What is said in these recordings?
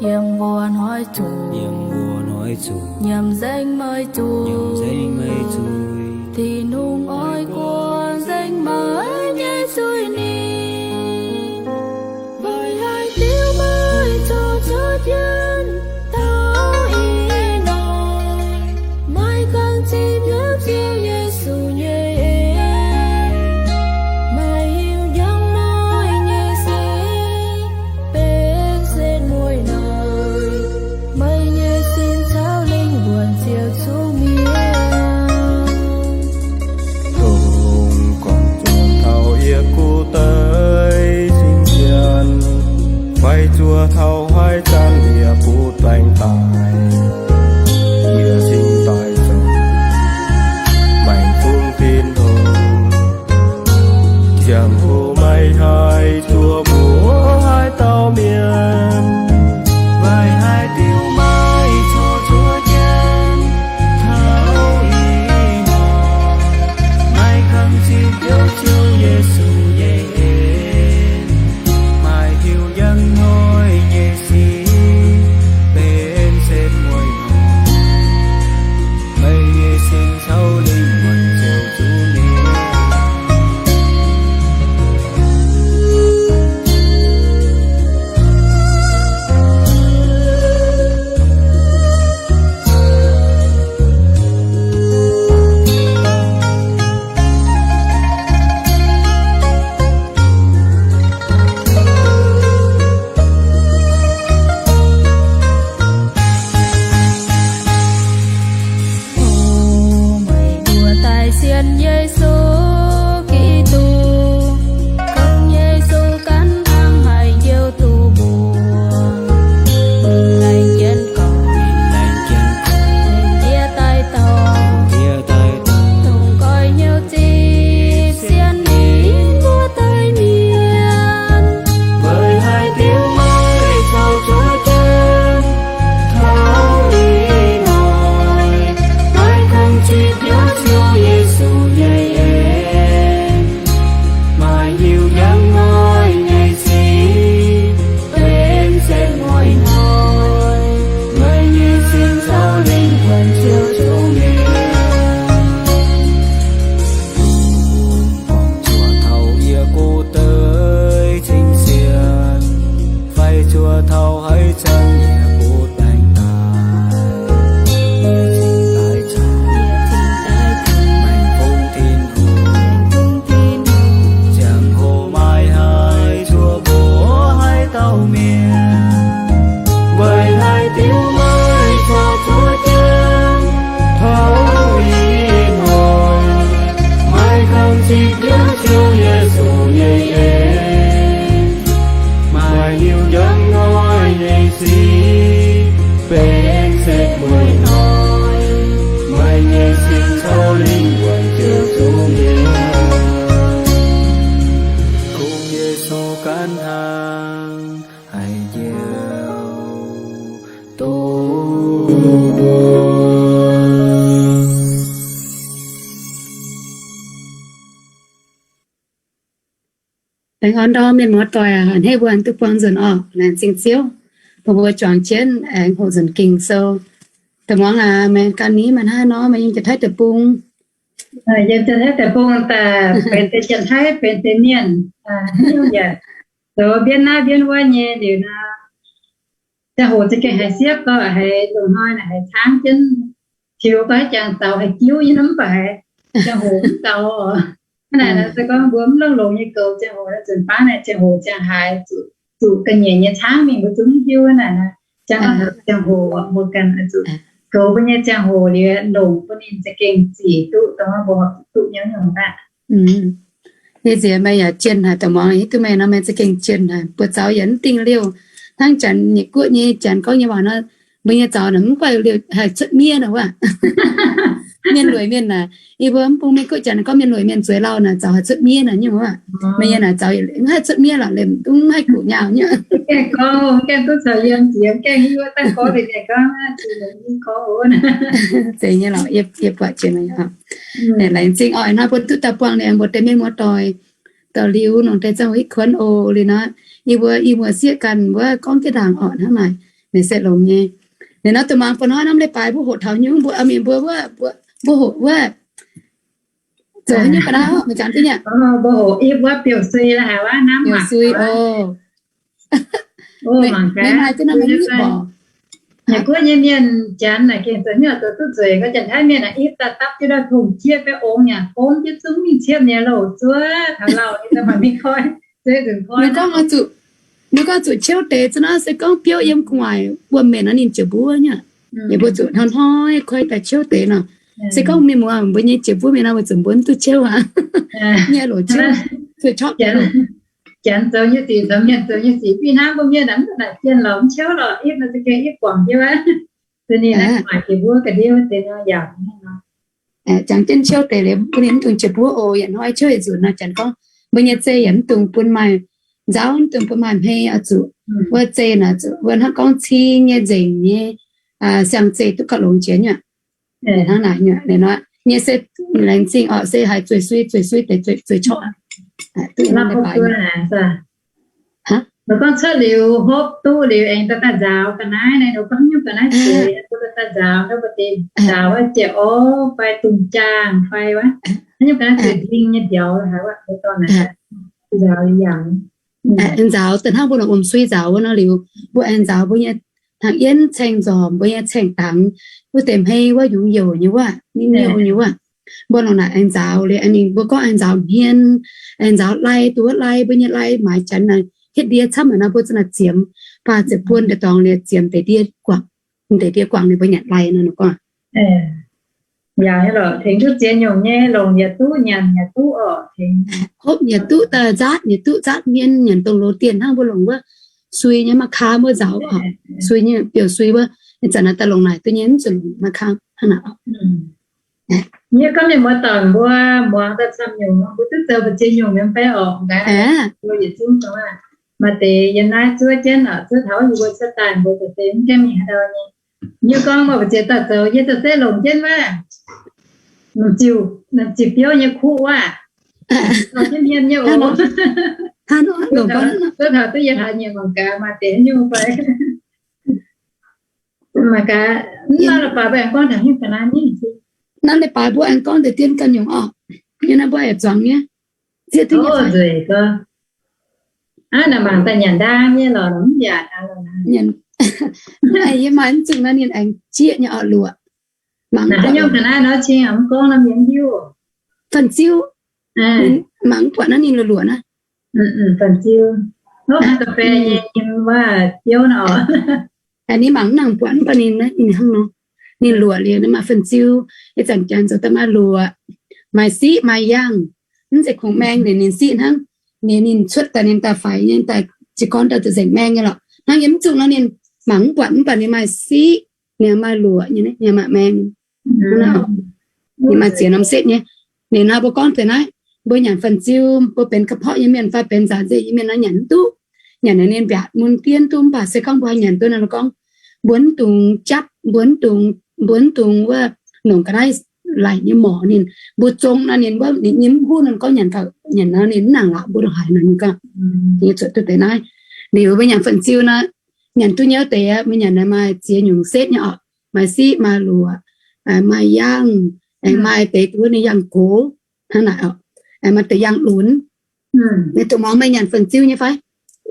Yiem mbuo hnoi zuqc, yiem mbuo hnoi zuqc, nyiemc nzengc meih zuiz, nyiemc nzengc meih zuiz. Tin-Hungh oix guangc nzengc meih nyei zuiz-nipc. Weic haaix diuc meih corc cuotv jienv taux ih hnoi? Meih kangv zipv hnyouv Ziouv Yesu nyei en. Meih hiuv njang hnoi nyei sic benx setv mueiz hnoi. Meih nyei sin caux lingh wuonh ziouc zuqc mietc. Dongh gorngv zuoqc taux yie gu deix cing-cien, fai zuoqc taux haaix zanc yie butv baengc daaih, yie cingx daaih zoux maengx fungx Tin-Hungh. Ziangh hoc meih haih zuoqc mbuox haaix dauh mienh, weic haaix diuc meih corc cuotv jienv taux ih hnoi? Meih kangv zipv hnyouv Ziouv Yesu nyei en. Meih hiuv njang hnoi nyei sic benx setv mueiz hnoi. Meih nyei sin caux lingh wuonh ziouc zuqc mietc. O meih mbuo daaih sienx Yesu Giduc, kungx Yesu ganh hnangv haaix njoux duqv mbuo. Ninh laengz jienv gorx, ninh laengz jienv gorx, ninh ndiev daaih dorh, ninh ndiev daaih dorh, dongh goiv hnyouv zipv sienx ninh mbuo deix mienh. Weic haaix diuc meih corc cuotv jienv taux ih hnoi? Meih kungx zipv hnyouv Ziouv Yesu nyei en. Meih hiuv njang hnoi nyei sic benx setv mueiz hnoi. Meih nyei sin caux lingh wuonh ziouc zuqc mietc. Zuoqc taux yie gu deix cing-cien, fai zuoqc taux haaix zanc yie butv baengc daaih, yie cingx daaih zoux maengx fungx Tin-Hungh. Ziangh hoc meih haih zuoqc mbuox haaix dauh mienh, weic haaix diuc meih corc cuotv jienv taux ih hnoi? Meih kungx zipv hnyouv Ziouv Yesu nyei en. Meih hiuv njang hnoi nyei sic benx setv mueiz hnoi. Meih nyei sin caux lingh wuonh ziouc zuqc mietc. Kungx Yesu ganh hnangv haaix njoux duqv mbuo. Laengz orn ndau mienh muoz-doic aac, a'hneiv mbuo duqv buangh nzunc orqc. Laengz zingh Ziouv bun mbuo juangc jienv aengx hoqc nzunc Ging-Sou. Da'muangz aac, meih gan ni maaih hnangv nor, meih yiem Janx-Taiv deic-bung. Yiem Janx-Taiv deic-bung daaih benx deix Janx-Taiv, benx deix mienh, yaac zoux mbienv naaiv mbienv wuov nyei liuz nor, ziangh hoc za'gengh haiz siepv, gorngv haiz loz-hnoi naaic haiz caangv jienv, tiux gorngv haiz jangx zaux haiz jiuv nyei nor, mv baac haiz ziangh hoc mv zaux. Hnangv naaic nor se gorngv mbuo mv longx-longx nyei goux ziangh hoc, nzunc baav naaic ziangh hoc ziangh haaix zuqc, zuqc ga'nyiec nyei caangv mingh mbuo zungv mv hiuv. Hnangv naaic nor, ziangh hoc, ziangh hoc mbuo ganh zuqc goux mbuo nyei ziangh hoc liuz, longc bun ninh za'gengh zic duqv dongh mbuo horpc duqv nyei nyungc daaih. Yie nziex meih yaac jienh haic, da'muangz hiuv duqv meih nor meih za'gengh jienh haic, buoz-zaux yaac mv dingh liouh. Hnangv Janx nyei guoqv nyei, Janx gorngv nyei waac nor, mbuo nyei zaux naaic mv guaih liouh haih cuotv miev nor wuov. Mienh lueic mienh naaic, yie mbuo mv bung Meiv Guoqv Janx gorngv mienh lueic mienh zueiz lauh naaic zaux haih cuotv miev naaic nyungc wuov. Meih nyei naaic zaux mv haih cuotv miev lorqc, liemh mv haih guqc nyaah nyungc. Zeiz nyei lorqc, yie buatc jiex meih. Laengz zingh oc. Ih hnoi mbuo duqv daaih buangh liuz mbuo deix mienh muoz-doic, da'liuz longc deix ziangh hoc hitv kuonx oc. Liuz nor, yie mbuo i muoz-sieqv ganh wuov gorngv jienv ndaangc orqc hnangv naaic. Ninh se longx nyei. Ninh nor da'maangc ba'hnoi norm leiz-baaix mbuo hoqc taux nyungc, mbuo mienh mbuo wuov, mbuo hoqc wuov, zoux nyungc ga'naaiv, meih zanc duqv nyei. Mbuo hoqc ipv wuov biouv sui haic wuov, biouv sui oc. Meih maaih duqv norm ipv borqc? Yie guoqv nyei mienh janx naaic gengh zoux nyungc zoux duqv nzueic, gorngv Janx-Taiv mienh naaic ipv daaih dapv jienv ndau tongx jieqv baeqv ongx yaac gomv jienv zungv mingh ciepv nyei louc zuov taux lauh nyei, mv baac mingh koi, zuov nzunc koi. Ninh gorngv zuqc ciouv deix za'naaiv se gorngv biouv yiem gu'nguaaic wuom-mbenc nor ninh ziouc mbuov nyei. Yie mbuo zuqc hnoi-hnoi koi daaih ciouv deix nor. Se gorngv mienh muoz mbuo nyei ziouc mbuov mienh nor, weic zuqc mbuo mv duqv ciouv aqv. Nyei loc ciouv, zuqc corc deix. Janx zoux nyei sic, zoux mienh zoux nyei sic, fih hnangv mbuo mienh naaic mv daaih jienh lorz mv ciouv lorqc, ipv nor za'gengh ipv guangc jienv wuov. Ninh naaiv maaih jiex mbuov ga'ndiev wuov deix nor yaac jangx jienv ciouv deix liuz bun ninh mv dungx jiex mbuov oc. Yietc hnoi ciouv yietc nzunc nor, janx gorngv mbuo nyei zei yaac mv dungx bun maaih nzauv, mv dungx bun maaih hmei oix zuqc. Wuov zei naaic zuqc wuov hnangv gorngv cing nyei, nzengc nyei, siang-zei duqv gauh longx jiex nyuoqc. Hnangv naaic nyuoqc, ninh nor nyei se laengz zingh oc, se haiz zueiz sui, zueiz sui deix, zueiz corc. Gorngv cuotv liuz hopv duqv liuz aengx daaih daaih nzaaux ga'naaiv naaiv, gorngv nyungc ga'naaiv zueiz daaih nzaaux, nzaaux wuov jiex orv fai dungz jaang fai wuov, nyungc ga'naaiv zueiz nding nyei mbiauz haiz wuov, mbuo dorh naaic nzaaux yangh. Aengx nzaaux daaih hnangv mbuo longc wuom-sui nzaaux wuov nor liuz, mbuo aengx nzaaux mbuo nyei hnangv yienv caeng nzormc, mbuo nyei caeng dangx, wuov deix hmei wuov, yungz youc nyei wuov, ninh youc nyei wuov. Mbuo longc naaic aengx nzaaux liuz, aengx ninh mbuo gorngv aengx nzaaux hmien, aengx nzaaux lai, duqv wuov lai, mbuo nyei lai maaiz janx naaic hietv ndie camv haic nor, mbuo za'naaic ziemx, baac ziepc buon deix dorngx liuz ziemx deix ndie guangc, deix ndie guangc liuz mbuo nyanc lai nor, ninh gorngv. Yaac lorqc, tengx duqv ziex nyungc nyei, longc yietc duqv nyanc yietc duqv oc. Hopv yietc duqv daaih nzaatv, yietc duqv nzaatv hmien, nyanc dongh loz-dienh hnangv mbuo longc wuov sui nyei ma'kaa wuov nzaaux oc. Sui nyei biouv sui wuov, ih zanc naaiv daaih longc naaic duqv nyei, mv zuqc longc ma'kaa hnangv naaic oc. Yie gorngv mienh muoz-doic mbuo muangx daaih camv nyungc, mbuo duqv zoux ba'ziex nyungc nyei fai oc. Mbuo yietc zungv zoux aqv. Maaih deix yiem naaiv zuov jienv oc, zuov taux yie mbuo cuotv daaih mbuo deix mv gaengh mingh haaix ndau nyei. Yie gorngv maaih ba'ziex daaih zoux, yie zoux se longc jienv wuov. Ziux, ziux biouv nyei kuv wuov. Zoux jienv hmien nyei oc. Zuov taux duqv yie haiz nyiemc mangc gaax maaih deix nyungc fai. Mangc gaax, naaiv leiz-baaix mbuo aengx gorngv taux nyungc ga'naaiv nyei. Naaiv leiz-baaix mbuo aengx gorngv deix dien ganh nyungc oc. Yie naaiv mbuo aengx zuangx nyei. Zieqv duqv nyei. Aav, naaic mangc daaih nyanc ndaang nyei lorqc, mv yaac aav lorqc. Yie maaih mv zuqc naaiv ninh aengx zieqv nyei oc luoqc. Mangc nyungc ga'naaiv nor cing mv gorngv norm yie mv hiuv. Fan-ziu. Mangc mv buatc naaiv ninh luoqc luoqc naaiv. Fan-ziu. Ga'fei nyei wuov biouv nor. Ninh mangc mv nangc buatc mv baac ninh, ninh hnangv nor. Ninh luoqc liuz ninh maaih fan-ziu. Ih zanc janx zoux daaih maaih luoqc, maaih siqv, maaih yangh. Mv zeiz kungx maeng liuz ninh siqv hnangv. Ninh, ninh cuotv daaih ninh daaih faix nyei, daaih jiez gorn daaih zuqc nzengc maeng nyei lorqc. Hnangv yie mv zuqc nor ninh mangc mv buatc mv baac ninh maaih siqv, ninh maaih luoqc nyei, ninh maaih maeng. Ninh maaih ziex norm setv nyei. Ninh nor mbuo gorngv deix naaiv, mbuo nyanc fan-ziu, mbuo benx ga'porqv nyei mienh fai benx nzaanx nzengc nyei mienh nor nyanc mv duqv. Nyanc naaic ninh mbiaatc mun dien duqv, mv baac se gorngv mbuo haih nyanc duqv nor, gorngv mbuo mv dungx japv, mbuo mv dungx, mbuo mv dungx wuov nongc ga'naaiv laic nyei morc ninh. Mbuo zong nor ninh wuov, ninh nyim mv huv nor gorngv nyanc gauh nyanc nor ninh mv nangc lorqc, mbuo ndongc haaix nor ninh gorngv. Ninh zuotc duqv deix naaiv. Liuz mbuo nyanc fan-ziu nor, nyanc duqv nyei wuov deix, mbuo nyanc naaiv maaih ziex nyungc setv nyei oc. Maaih siqv, maaih luoqc, maaih yangh, aengx maaih deix wuov ninh yangh gox hnangv naaic oc. Aengx maaih deix yangh lunx. Meih zuqc muangx meih nyanc fan-ziu nyei fai?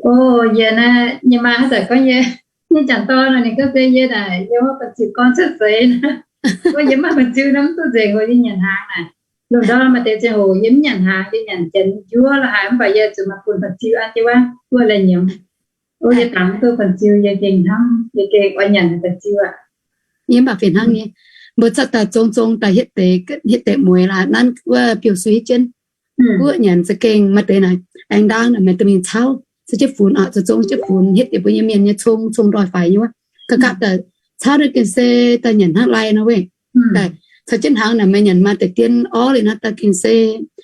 O, yie naaiv nyei maa haaix zanc gorngv yie, yie jangx dorn nor ninh gorngv se yie naaic yiem wuov fan-ziu gorn cuotv seix. Gorngv yie maaih fan-ziu nor mv duqv nzengc, yie nyanc hnaangx naaic. Lungh ndorm maaih deix ziangh hoc yie mv nyanc hnaangx, yie nyanc janx njuov lorqc haaix, mv baac yie zuqc maaih bun fan-ziu an jienv wuov, wuov lai nyiemz. O, yie dangx mv duqv fan-ziu, yie gengh hnamv, yie gengh oix nyanc haic fan-ziu aqv. Yie mv baac fih hnangv nyei. Mbuo cuotv daaih zong zong daaih hietv deix, hietv deix mueiz laaix nanv wuov biouv sui jienv. Guoqv nyanc za'gengh maaih deix naaic aengx ndaang naaic maaih deix mingh cauv, se jienv funx oc, zoux zong jienv funx hietv deix mbuo nyei mienh nyei cong, cong ndoih faix nyei wuov. Ga'gapv daaih cauv naaiv gengh se daaih nyanc hnangv lai nor weic. Daaih caux jienv hnaangx naaic meih nyanc maaih deix dien orv liuz nor daaih gengh se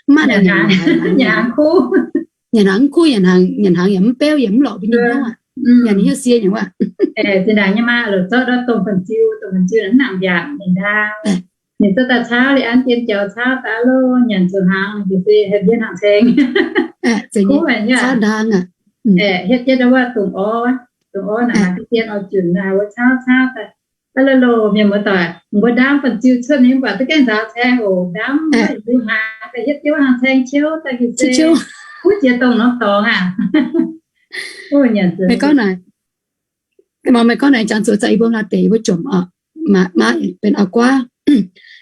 mv maaih nyanc hnaangx, nyanc hnaangx mv kuv, nyanc hnaangx, nyanc hnaangx yaac mv beuv yaac mv lorqc mbuo nyei hnyouv aqv. Nyanc hnyouv sie nyei wuov. Zinh ndaangc nyei maa loc zorqv ndau dongh fan-ziu, dongh fan-ziu naaic mv nangc mbiaatc ninh ndaang. Ninh zorqv daaih cauv liuz an dien jaux cauv daaih loh, nyanc zuqc hnaangx ninh se hepc jienv hnaangx saeng. Cauv ndaang aqv. Hietv jienv ndau wuov dongh orv. dongh orv naaic, dien oix junc naaic wuov cauv cauv daaih. Aa, loz-loz mienh muoz-doic, mbuo ndaamv fan-ziu cuotv nyei mv baac duqv gaengh nzaaux caeng oc. Ndaamv mv baac yie mbuo hnaangx daaih hietv diuv hnaangx caeng ciouv daaih ga'sie, kuv jiex dongh norm dorngx aqv. Meih gorngv naaic, meih gorngv naaic jangx zuqc za'gengh yie mbuo mangc deix yie mbuo jomc oc. Maiv benx auv-guaav,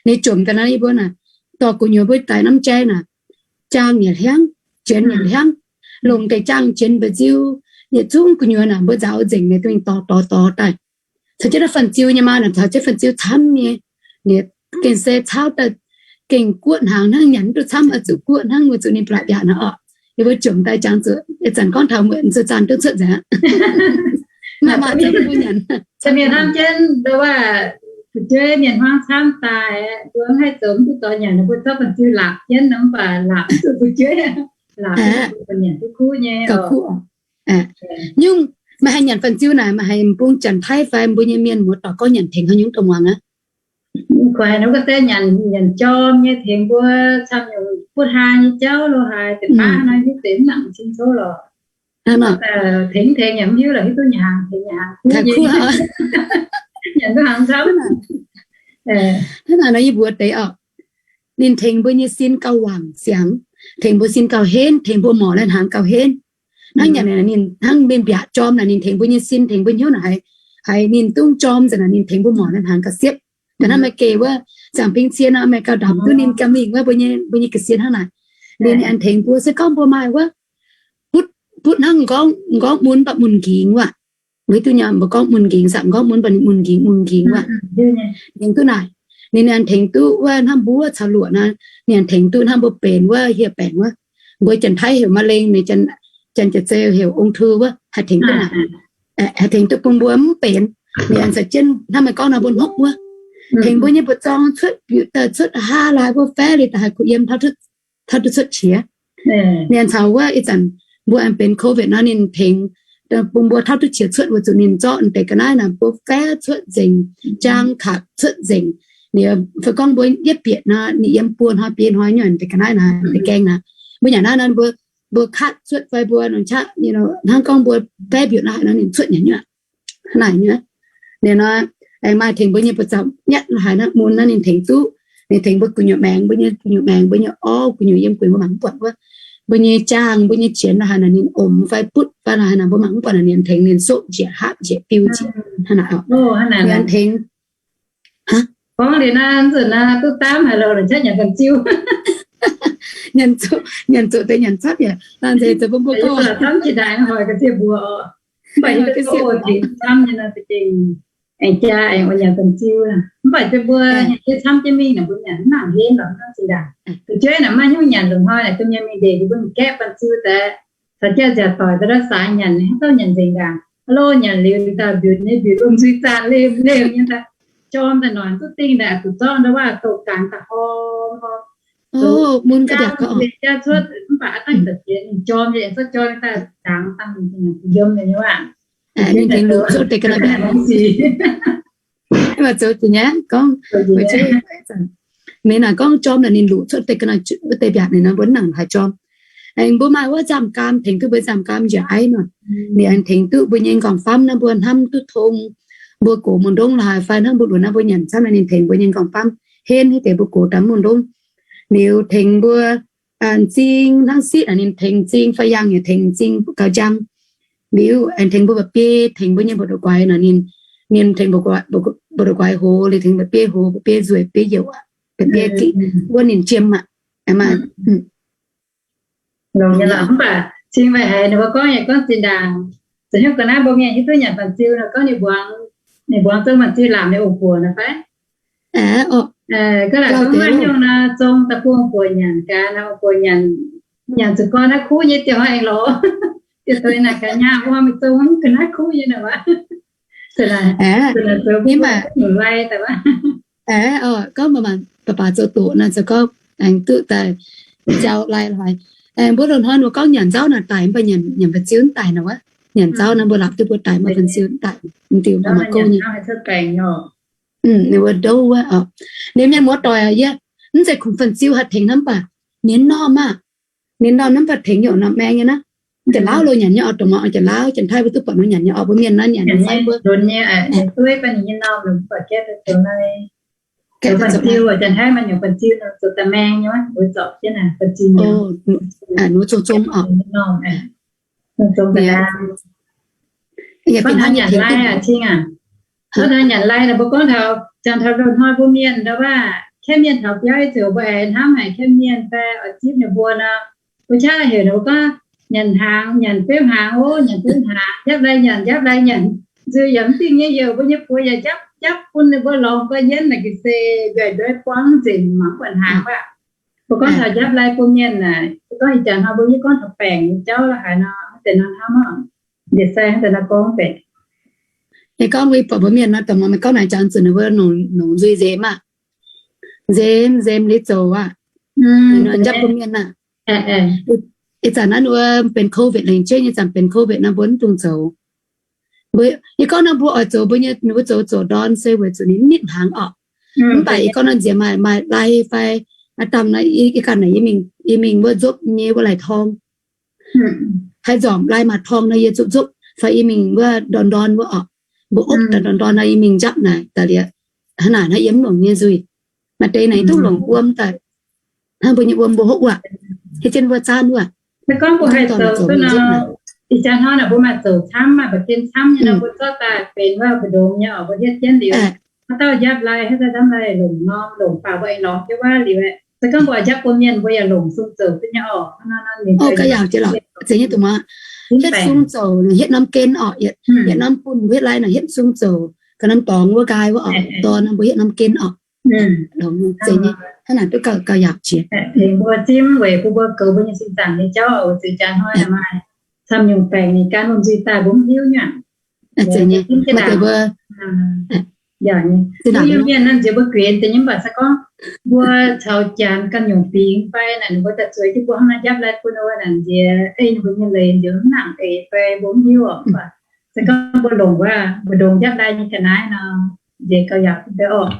ninh jomc daaih naaiv yie mbuo naaic, dorh gu'nyuoz mbuo daaih norm jai naaic, jaang nyanc hliangv, jienx nyanc hliangv, longc deix jaang jienx mba'nziu, yietc zungv gu'nyuoz naaic mbuo nzaaux nzengc ninh duqv dorh dorh dorh daaih. Caux jienv naaiv fan-ziu nyei maa naaic, caux jienv fan-ziu camv nyei, ninh gengh se cauv daaih gengh guoqv hnaangx hnangv, nyanc mv duqv camv oix zuqc guoqv hnangv, weic zuqc ninh blatc mbiaatc naaic oc. Yie mbuo jomc daaih jangx zuqc ih zanc gorngv taux muonc zuqc zanc duqv cuotv nzengc aqv. Maaih maaih zungv mbuo nyanc. Mienh hnamv jienv ndau wuov, fu'jueiv mienh hmuangv camv daaih, mbuo mv haih zoux mv duqv dorh nyanc, mbuo zorqv fan-ziu laapc jienv nor, mv baac laapc mv zuqc fu'jueiv, laapc mbuo nyanc duqv kuv nyei. Gauh kuv oc. Nyungc meih haih nyanc fan-ziu naaic, meih haiz m'bung Janx-Taiv fai mbuo nyei mienh muoz-doic gorngv nyanc tengx haaix nyungc dongh muangx aqv? Mv kuaaiv, ninh mbuo gorngv deix nyanc, nyanc jorm nyei, tengx mbuo camv nyungc butv haa nyei jauv lo haaix, deix baav nor hiuv deix mv nangc cin-cou lorqc. Tengx tengx yaac mv hiuv lorqc, hiuv duqv nyanc hnaangx, tengx nyanc hnaangx kuv nyei. Nyanc duqv hnaangx camv. Hnangv naaic nor yie mbuox deix oc, ninh tengx mbuo nyei sin gauh wangc siangx, tengx mbuo sin gauh henv, tengx mbuo morc lai-hnaangx gauh henv. Hnangv nyanc naaic ninh hnangv mienh mbiaauc jorm naaic, ninh tengx mbuo nyei sin, tengx mbuo hnyouv naaic, haiz ninh dungv jorm nzengc naaic, ninh tengx mbuo morc lai-hnaangx gauh siepv. Da'hnangv meih geh wuov zaangc Bingh Cien nor, meih gauh ndamc duqv ninh gamh mingh wuov, mbuo nyei, mbuo nyei ga'sie hnangv naaic. Liuz ninh aengx tengx mbuo se gorngv mbuo maaih wuov, butv, butv hnangv m'nqorngv, m'nqorngv mun mv baac mun nqingx wuov. Mbuo hiuv duqv nyei, mbuo gorngv mun nqingx, saah, m'nqorngv mun mv baac ninh mun nqingx, mun nqingx wuov. Ninh duqv naaic, ninh aengx tengx duqv wuov hnangv mbuov caux luoqc nor, ninh aengx tengx duqv hnangv mbuo benx wuov hieh baengc wuov. Mbuo Janx-Taiv heuc มะเร็ง, ninh Janx-Jaaix Zei heuc ung thư wuov, haih tengx duqv naaic. Haih tengx duqv bun mbuo mv benx. Ninh aengx caux jienv hnangv meih gorngv nor mbuo hnopv wuov, tengx mbuo nyei buoz-zorng cuotv biuc daaih cuotv haa laaix mbuo faev liuz daaih haih kuh yiem taux duqv cuotv qiex. Ninh aengx caux wuov ih zanc mbuo aengx benx COVID nor ninh tengx bun mbuo taux duqv qiex cuotv weic zuqc ninh zorqv deix ga'naaiv naaic mbuo faev cuotv nzengc, jaang kapc cuotv nzengc. Ninh fai gorngv mbuo yietv bieqc nor ninh yiem buo hnoi biei hnoi nyei deix ga'naaiv naaic, deix gaeng naaic. Mbuo nyanc naaiv nor mbuo, mbuo katv cuotv fai mbuo nongc qaqv, hnangv gorngv mbuo faev mbiutc naaiv nor ninh cuotv nyanc nyuoqc. Hnangv naaic nyei. Ninh nor aengx maaih tengx mbuo nyei buoz-zaux nyatv lo haaix naaiv mun naaiv ninh tengx duqv. Ninh tengx mbuo gu'nyuoz maengx, mbuo nyei gu'nyuoz maengx, mbuo nyei orv gu'nyuoz yiem gu'nyuoz mbuo mangc mv buatc wuov, mbuo nyei jaang, mbuo nyei jienx lo haaix naaic ninh omx fai butv fai lo haaix naaic mbuo mangc mv buatc naaic ninh tengx ninh soqv njiec, hapv njiec, biu njiec. Hnangv naaic oc. Ninh tengx Gorngv liuz naaiv nzunc naaiv duqv daamv haic loh, la'jatv nyanc fan-ziu. Nyanc zuqc, nyanc zuqc deix nyanc capv yaac laanh nzeix zoux bun mbuo gorngv. Aengx jaa aengx oix nyanc fan-ziu. Mv baac se mbuo nyanc jienv camv jienv mingh naaic mbuo nyanc mv nangc henv lorqc hnangv zinh ndaangc. Fu'jueiv naaic maiv hnyouv nyanc longc hnoi naaic, domh mienh mingh ndeic ninh mbuo gaeqv fan-ziu daaih, caux jaa nziaauc doic daaih ndau saaix nyanc, haaix dauh nyanc nzengc ndaangc, aa loh nyanc liuz daaih mbiutc nyei mbiutc lomh nzui zaanh lem lem nyei daaih, jorm daaih noic duqv dingh daaih, zuqc zorqv ndau waac douz-gaanx daaih horm horm. Mun jaa cuotv mv baac aa dangh da'jiex ninh jorm nyei, zorqv jorm daaih dangx dangh yiem nyei waac. Ninh tengx luqc cuotv deix ga'naaiv mbiaatc. Mv baac zoux jiex nyei gorngv, ninh naaic gorngv jorm naaic ninh luqc cuotv deix ga'naaiv, wuov deix mbiaatc naaic nor mbuo mv nangc haaix jorm. Aengx mbuo maaih wuov nzamv gaam tengx duqv mbuo nzamv gaam njiec aiv nor, ninh aengx tengx duqv mbuo nyei nqorngv-famv naaiv mbuo hnamv duqv tong, mbuo gox mun ndongv lo haaix fai hnangv mbuo lunc naaiv mbuo nyanc camv naaiv ninh tengx mbuo nyei nqorngv-famv henv hiuv deix mbuo gox daaih mun ndongv. Liuz tengx mbuo m'zing hnangv sitv naaic ninh tengx m'zing fai yangh yaac tengx m'zing gaux njang. Liuz aengx tengx mbuo mba'biei, tengx mbuo nyei mba'doqc guaix naaic ninh, ninh tengx mba'doqc guaix hoz, liuz tengx mba'biei hoz, mba'biei nzueic, biei youc, mba'biei wuov ninh jiem aqv. Longx nyei lorqc, mv baac cing meih haiz ninh mbuo gorngv nyei gorngv zinh ndaangc, za'gengh ga'naaiv mbuo mienh hiuv duqv nyanc fan-ziu nor gorngv ninh mbuangz, ninh mbuangz zong fan-ziu lamz ninh ong-buoc nor fai? Gorngv laaix gorngv maiv nyungc nor zong daaih bun ong-buoc nyanc gaax, ong-buoc nyanc, nyanc zuqc gorn naaiv kuv nyei diuh hnoi aengx lorz. Diuh doix naaic gaax nyaah mbuo mingh zong ga'naaiv kuv nyei nor aqv. Aeqv, gorngv mangc baac baac zoux doqc nor, zoux gorngv aengx duqv daaih jauv lai haic. Aengx mbuo loz-hnoi mbuo gorngv nyanc nzauv naaic daic, mv baac nyanc, nyanc fan-ziu mv daic nor wuov. Nyanc nzauv naaiv mbuo laapc duqv mbuo daic, mv baac fan-ziu mv daic. Mv diuh mbuo mangc gouv nyei. Ninh mbuo ndouv wuov oc. Ninh mienh muoz-doic aac, yie mv zeiz kungx fan-ziu haih tengx hnamv baac, ninh norm aah, ninh norm hnamv baac tengx youc norm maeng nyei naaiv. Janx-Lauv lo nyanc nyei oc, dongh muangx Janx-Lauv, Janx-Taiv mbuo duqv buatc nor nyanc nyei oc, mbuo mienh naaiv nyanc nyei fai mbuo. Ninh zungv zong oc. Gorngv taux nyanc lai aqv, Cing aac, gorngv taux nyanc lai naaic, mbuo gorngv taux, janx taux loz-hnoi mbuo mienh ndau wuov, kaeqv mienh taux biauv ziouc mbuo aengx hnamv haic kaeqv mienh fai oix zipv ninh mbuo nor, mbuo qaqv heuc ninh mbuo gorngv nyanc hnaangx, nyanc beuv hnaangx oc, nyanc beuv hnaangx, njapv lai nyanc, njapv lai nyanc. Nzuih yaac mv dingh nyei, heuc mbuo nyei buoz yaac njapv, njapv bun ninh mbuo lorngx guai nyienv naaic ga'sie ndueic-ndueic buangv nzengc, mangc mv buatc hnaangx aqv. Mbuo gorngv taux njapv lai bun mienh naaic, gorngv ih jaax hnoi mbuo yie gorngv taux baengc nyei jauv la'haaix nor, deix nor hnamv oc. Njiec sai deix nor gorngv baengc. Yie gorngv mbuo buatc mbuo mienh nor, dongh meih gorngv naaic jangx zuqc ninh mbuo longc nzuih nzemx aqv. Nzemx, nzemx liuz zoux aqv. Nor njapv bun mienh aqv. Ih zanc naaiv wuov benx COVID lengc jeiv nyei zanc benx COVID nor mbuo mv dungx zoux. Yie gorngv nor mbuo oix zoux mbuo nyei, ninh mbuo zoux zoux ndorn se weic zuqc ninh mv nitv hnaangx orqc. Mv baac yie gorngv nor nziex maaih, maaih lai fai a'dangh nor, yie ganh naaic yie mingh wuov nzopv nyei wuov lai-torng. Haih nzormc lai maaih torng nor yie zuqc nzopv fai yie mingh wuov ndorn ndorn wuov orqc. Mbuo opv daaih ndorn ndorn nor yie mingh njapv naaic daaih liuz, hnangv naaic hnangv yie mv longc nyei nzuih. Maaih deix naaic duqv longc wuom daaih, hnangv mbuo nyei wuom mbuo hopv wuov, hietv jienv wuov zaanv wuov. Se gorngv mbuo haih zoux duqv nor, ih jaax hnoi naaic mbuo maaih zoux camv, maaih mba'zien camv nyei nor, mbuo zorqv daaih benx wuov mbu'ndongx nyei oc, mbuo hietv jienv liuz. Haaix dauh njapv lai, haaix dauh njapv lai longc norm, longc baac mbuo aengx lorz jienv wuov liuz. Se gorngv mbuo njapv bun mienh, mbuo yaac longc sung zoux duqv nyei oc. Gauh yaauc jiex lorqc, zeiz nyei dongh muangx. Hietv sung zoux, hietv norm gen orqc, yietc norm bun hietv lai nor, hietv sung zoux ga'naaiv dorngx wuov nqaai wuov orqc, dorn nor mbuo hietv norm gen orqc. Zeiz nyei, hnangv naaic duqv gauh, gauh yaauc jiex. Mbuo zimv weic bun mbuo goux mbuo nyei sin zaangc nyei jauv oc, weic zuqc jaax hnoi naaic maaih camv nyungc baengc ninh gan lungh nzuih daaih mbuo mv hiuv nyei. Zeiz nyei, maaih deix mbuo Yaac nyei. Mbuo Iu-Mienh naaiv nziex mbuo guenx deix nyei, mv baac se gorngv mbuo caux janx ganh nyungc fingx fai naaic, ninh mbuo daaih zueiz jienv mbuo hnangv naaiv njapv lai bun wuov naaic nziex, ei ninh mbuo nyei leiz nziex mv nangc eix fai mbuo mv hiuv oc. Mv baac se gorngv mbuo longc wuov mbu'ndongx njapv lai nyei ga'naaiv nor, nziex gauh yaac bun deix oc.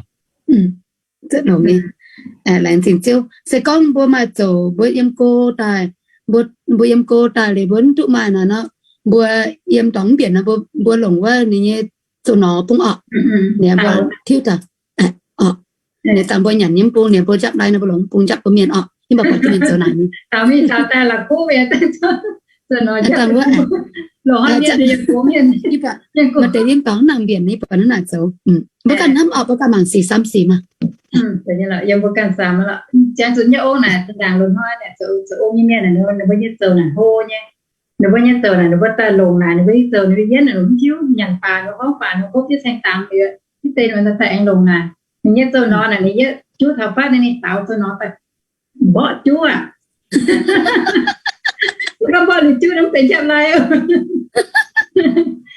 Laengz zingh Ziouv. Se gorngv mbuo maaih zoux, mbuo yiem go daaih, mbuo, mbuo yiem go daaih liuz mbuo mv duqv maaih naaic nor, mbuo yiem dorngx mv mbienc nor, mbuo, mbuo longc wuov ninh nyei zoux norm bung orqc. Ninh mbuo tiuv daaih orqc. Ninh dangh mbuo nyanc nyei mv bung, ninh mbuo njapv lai nor, mbuo longc mv bung njapv bun mienh orqc. Yie mv baac buatc mienh zoux naaic nyei. Maaih deix yiem dorngx mv nangc mbienc, yie buatc naaiv naaic zoux. Mbuo ganh hnamv orqc, mbuo ganh mangc sic samx sic maah. Yiem mbuo ganh samx lorqc. Janx zuqc nyei ong naaic, zinh ndaangc loz-hnoi naaic zoux, zoux ong nyei mienh naaic, ninh mbuo nyei zoux naaic hlo nyei. Ninh mbuo nyei zoux naaic, ninh mbuo daaih longc naaic, ninh mbuo nyei zoux ninh mbuo yienv naaic, ninh mbuo mv hiuv nyanc baac ninh mbuo gorngv baac ninh mbuo hopv jienv saeng-dangx liuz, mv deix ninh mbuo daaih aengx longc naaic. Ninh nyei zoux norm naaic, ninh yietv juv taux fatv naaic, ninh daaux zoux norm daaih mborqv juv aqv. Gorngv mborqv liuz juv nor mv deix njapv lai oc.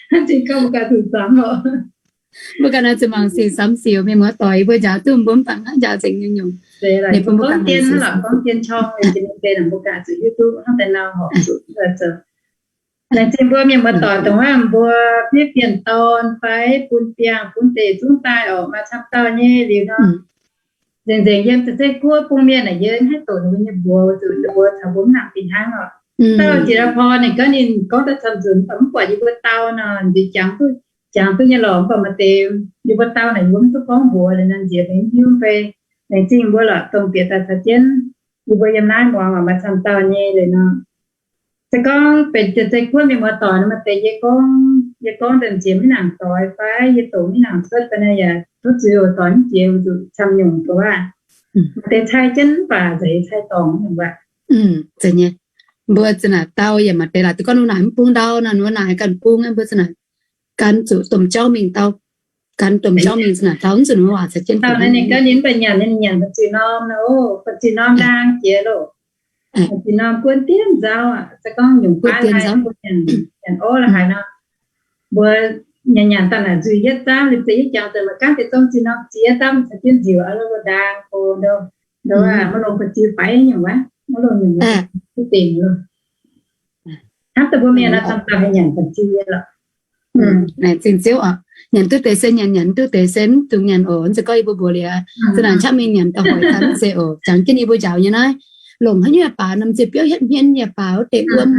Hnangv zingh gorngv mbuo ganh zuqc samx oc. Mbuo ganh naaiv zuqc mangc sic samx sic, mienh muoz-doic mbuo njaaux duqv mbuo mv baac hnangv njaaux nzengc nyungc-nyungc. Gorngv dien hnangv lorqc, gorngv dien qorng, mbuo ganh zuqc hiuv duqv hnangv deix nor horpc zuqc zoux. Laengz zingh mbuo mienh muoz-doic dongh wuov mbuo fiev bienh dorn fai bun biangh bun deix zungv daaih oc, maaih camv dauh nyei liuz nor. Nzengc-nzengc yiem Taiv-Guoqv bung mienh naaic, yie mv haih doqc ninh mbuo nyei mbuox, weic zuqc ninh mbuo caux mbuo mv nangc fih hnangv oc. Dauh jiex daaih porv ninh gorngv ninh gorngv daaih camv nzunc, mv baac mv buatc yie mbuo dau nor, nziex jangx duqv, jangx duqv nyei lorqc. Mv baac maaih deix yie mbuo dau naaic yie mbuo mv duqv gorngv mbuox liuz nor, nziex mv hiuv fai. Laengz zingh mbuo lorqc dongh bieqc daaih caux jienv yie mbuo yiem naaiv muangx oc, maaih camv dauh nyei liuz nor. Se gorngv benx Taiv-Guoqv mienh muoz-doic nor, maaih deix yie gorngv, yie gorngv daaih nziex mv nangc doix fai yie doqc mv nangc cuotv fai naaic yaac tov zuiz oc, doix mv jiex weic zuqc camv nyungc doqc aqv. Maaih deix cai jienv mv baac nzengc cai dorngc nyungc aqv. Zeiz nyei. Mbuo zinh naaic dau yaac maaih deix laaix duqv gorngv ninh naaic mv bung ndau nor, ninh mbuo naaic ganh bung, mbuo zinh naaic gan zuqc domh jauv mingh dau, gan domh jauv mingh zinh naaic dau mv zuqc ninh mbuo waac caux jienv. Dauh naaiv ninh gan ninh mv baac nyanc, ninh nyanc ba'ziex norm nor, ba'ziex norm ndaang jiex loh. Ba'ziex norm guon dien nzauh aqv. Se gorngv nyungc guon dien nzauh, nyanc orv la'haaix nor, mbuo nyanc nyanc daaih naaic nzuih yietv zaamv, liuz zeiz yietv jangx daaih maaih gaanv deix zong zinh norm ziex zaamv caux jienv nziouc aqv, loh ndaang go ndo, ndo aqv, maiv longc ba'ziex faix nyungc wuov, maiv longc nyungc wuov, duqv dingc loh. Hnamv daaih mbuo mienh nor camv dauh haih nyanc ba'ziex nyei lorqc. Laengz zingh Ziouv oc. Nyanc duqv deix se nyanc, nyanc duqv deix se mv dungx nyanc oc. Mv zeiz gorngv yie mbuo mbuox liuz, zinh naaic qaqv mingh nyanc da'hoix daaih mv zeiz oc. Jangx jienv yie mbuo njaaux nyei naaiv, longc haaix nyungc yaac baac, norm nzie biouv hietv hmien yaac baac, wuov deix wuom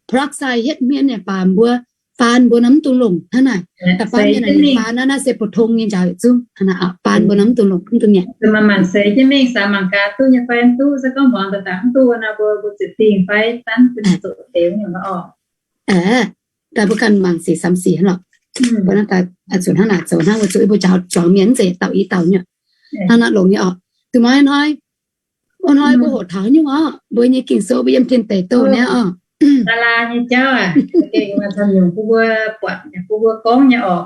peroxide hietv hmien yaac baac, mbuo faan mbuo naaiv mv dungx longc hnangv naaic. Da'faanh mienh naaic faan naaiv, naaiv se 普通 nyei njaaux yietc zungv hnangv naaic. Faan mbuo naaiv mv dungx longc, mv dungx nyanc. Mangc se jienv mingh saax mangc gaax duqv nyei fai mv duqv, se gorngv muangx daaih daaih mv duqv wuov nor, mbuo mbuo ziepc dingh fai zanv bun zoqc deix nyungc oc. Daaih mbuo ganh mangc sic samx sic hnangv lorqc. Mbuo naaiv daaih zuqc hnangv naaic zoux hnangv, mbuo zuqc mbuo njaaux zuangx mienh mv zeiz dauh i dauh nyei. Hnangv naaiv longc nyei oc. Duqv maiv hnoi, hnoi mbuo hoqc taux nyungc oc, mbuo nyei Ging-Sou mbuo yiem tin deic douh niaa oc. Saalaa nyei jauv aac, gengh maaih camv nyungc bun mbuo buatc, bun mbuo gorngv nyei oc.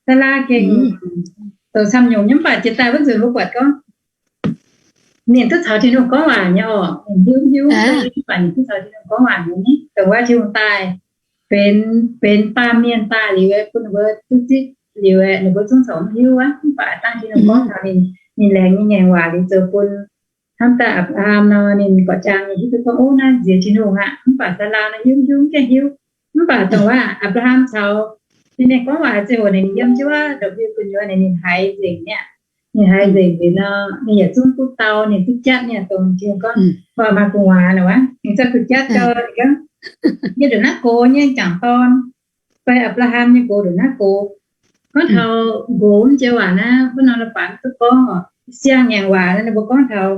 Saalaa gengh zoux camv nyungc nyei, mv baac jiex daaih wuov nzunc mbuo buatc gorngv ninh duqv caux Tin-Hungh gorngv waac nyei oc. Ninh hiuv hiuv, mv baac ninh duqv caux Tin-Hungh gorngv waac nyei. Dongh wuov Tin-Hungh daaih benx, benx baamh mienh daaih liuz, bun ninh mbuo duqv zipv liuz, ninh mbuo zungv corc mv hiuv aqv. Mv baac dangh Tin-Hungh gorngv taux ninh, ninh laengz nyei ngaengc waac liuz zoux bun hnamv daaih Apc^laa^ham nor, ninh buatc jangx nyei hiuv duqv gorngv, ov, naaiv nziex Tin-Hungh aqv. Mv baac Saalaa nor hiuv hiuv, mv gaengh hiuv. Mv baac dongh wuov Apc^laa^ham caux ninh, ninh gorngv waac ziangh hoc ninh yiem jienv wuov ndopv-liuh gu'nyuoz, ninh haiz nzengc mi'aqv. Ninh haiz nzengc liuz nor, ninh yaac zungv duqv dau, ninh duqv jatv mi'aqv, dongh Tin-Hungh gorngv, mv baac maaih gu'nguaaz nor wuov, ninh zungv duqv jatv gau. Yiem ndongc naaiv gox nyei m'jangc dorn, fai Apc^laa^ham nyei gox ndongc naaiv gox, gorngv taux nqox mv joux waac naaiv, wuov norm leiz-baaix duqv gorngv oc, siang-ngaengc waac naaiv, ninh mbuo gorngv taux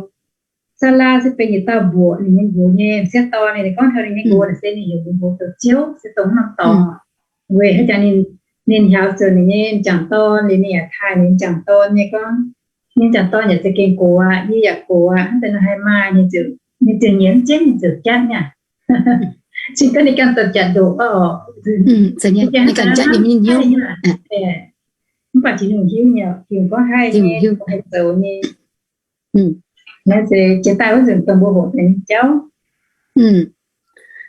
Saalaa se benx yietc dauh mbuoqc ninh nyei nqox nyei m'sieqv dorn. Ninh gorngv taux ninh nyei nqox naaic se ninh heuc ninh nqox zoux ziouv, se dongh norm dorngx. Weic haaix jangx ninh, ninh hiaaux zuqc ninh nyei m'jangc dorn liuz, ninh yaac taaih ninh m'jangc dorn nyei gorngv, ninh m'jangc dorn yaac za'gengh gox aqv, yie yaac gox aqv, hnangv daaih nor haih maaih, ninh ziouc nyiemz jienv, ninh ziouc jatv mi'aqv. Cingx daaih ninh ganh dorh jatv ndoqc oc. Mv baac Tin-Hungh hiuv nyei, Tin-Hungh gorngv haih nyei, haih zoux nyei. Naaiv se jiex daaih wuov nzunc dongh mbuo hoqc deix nyei jauv.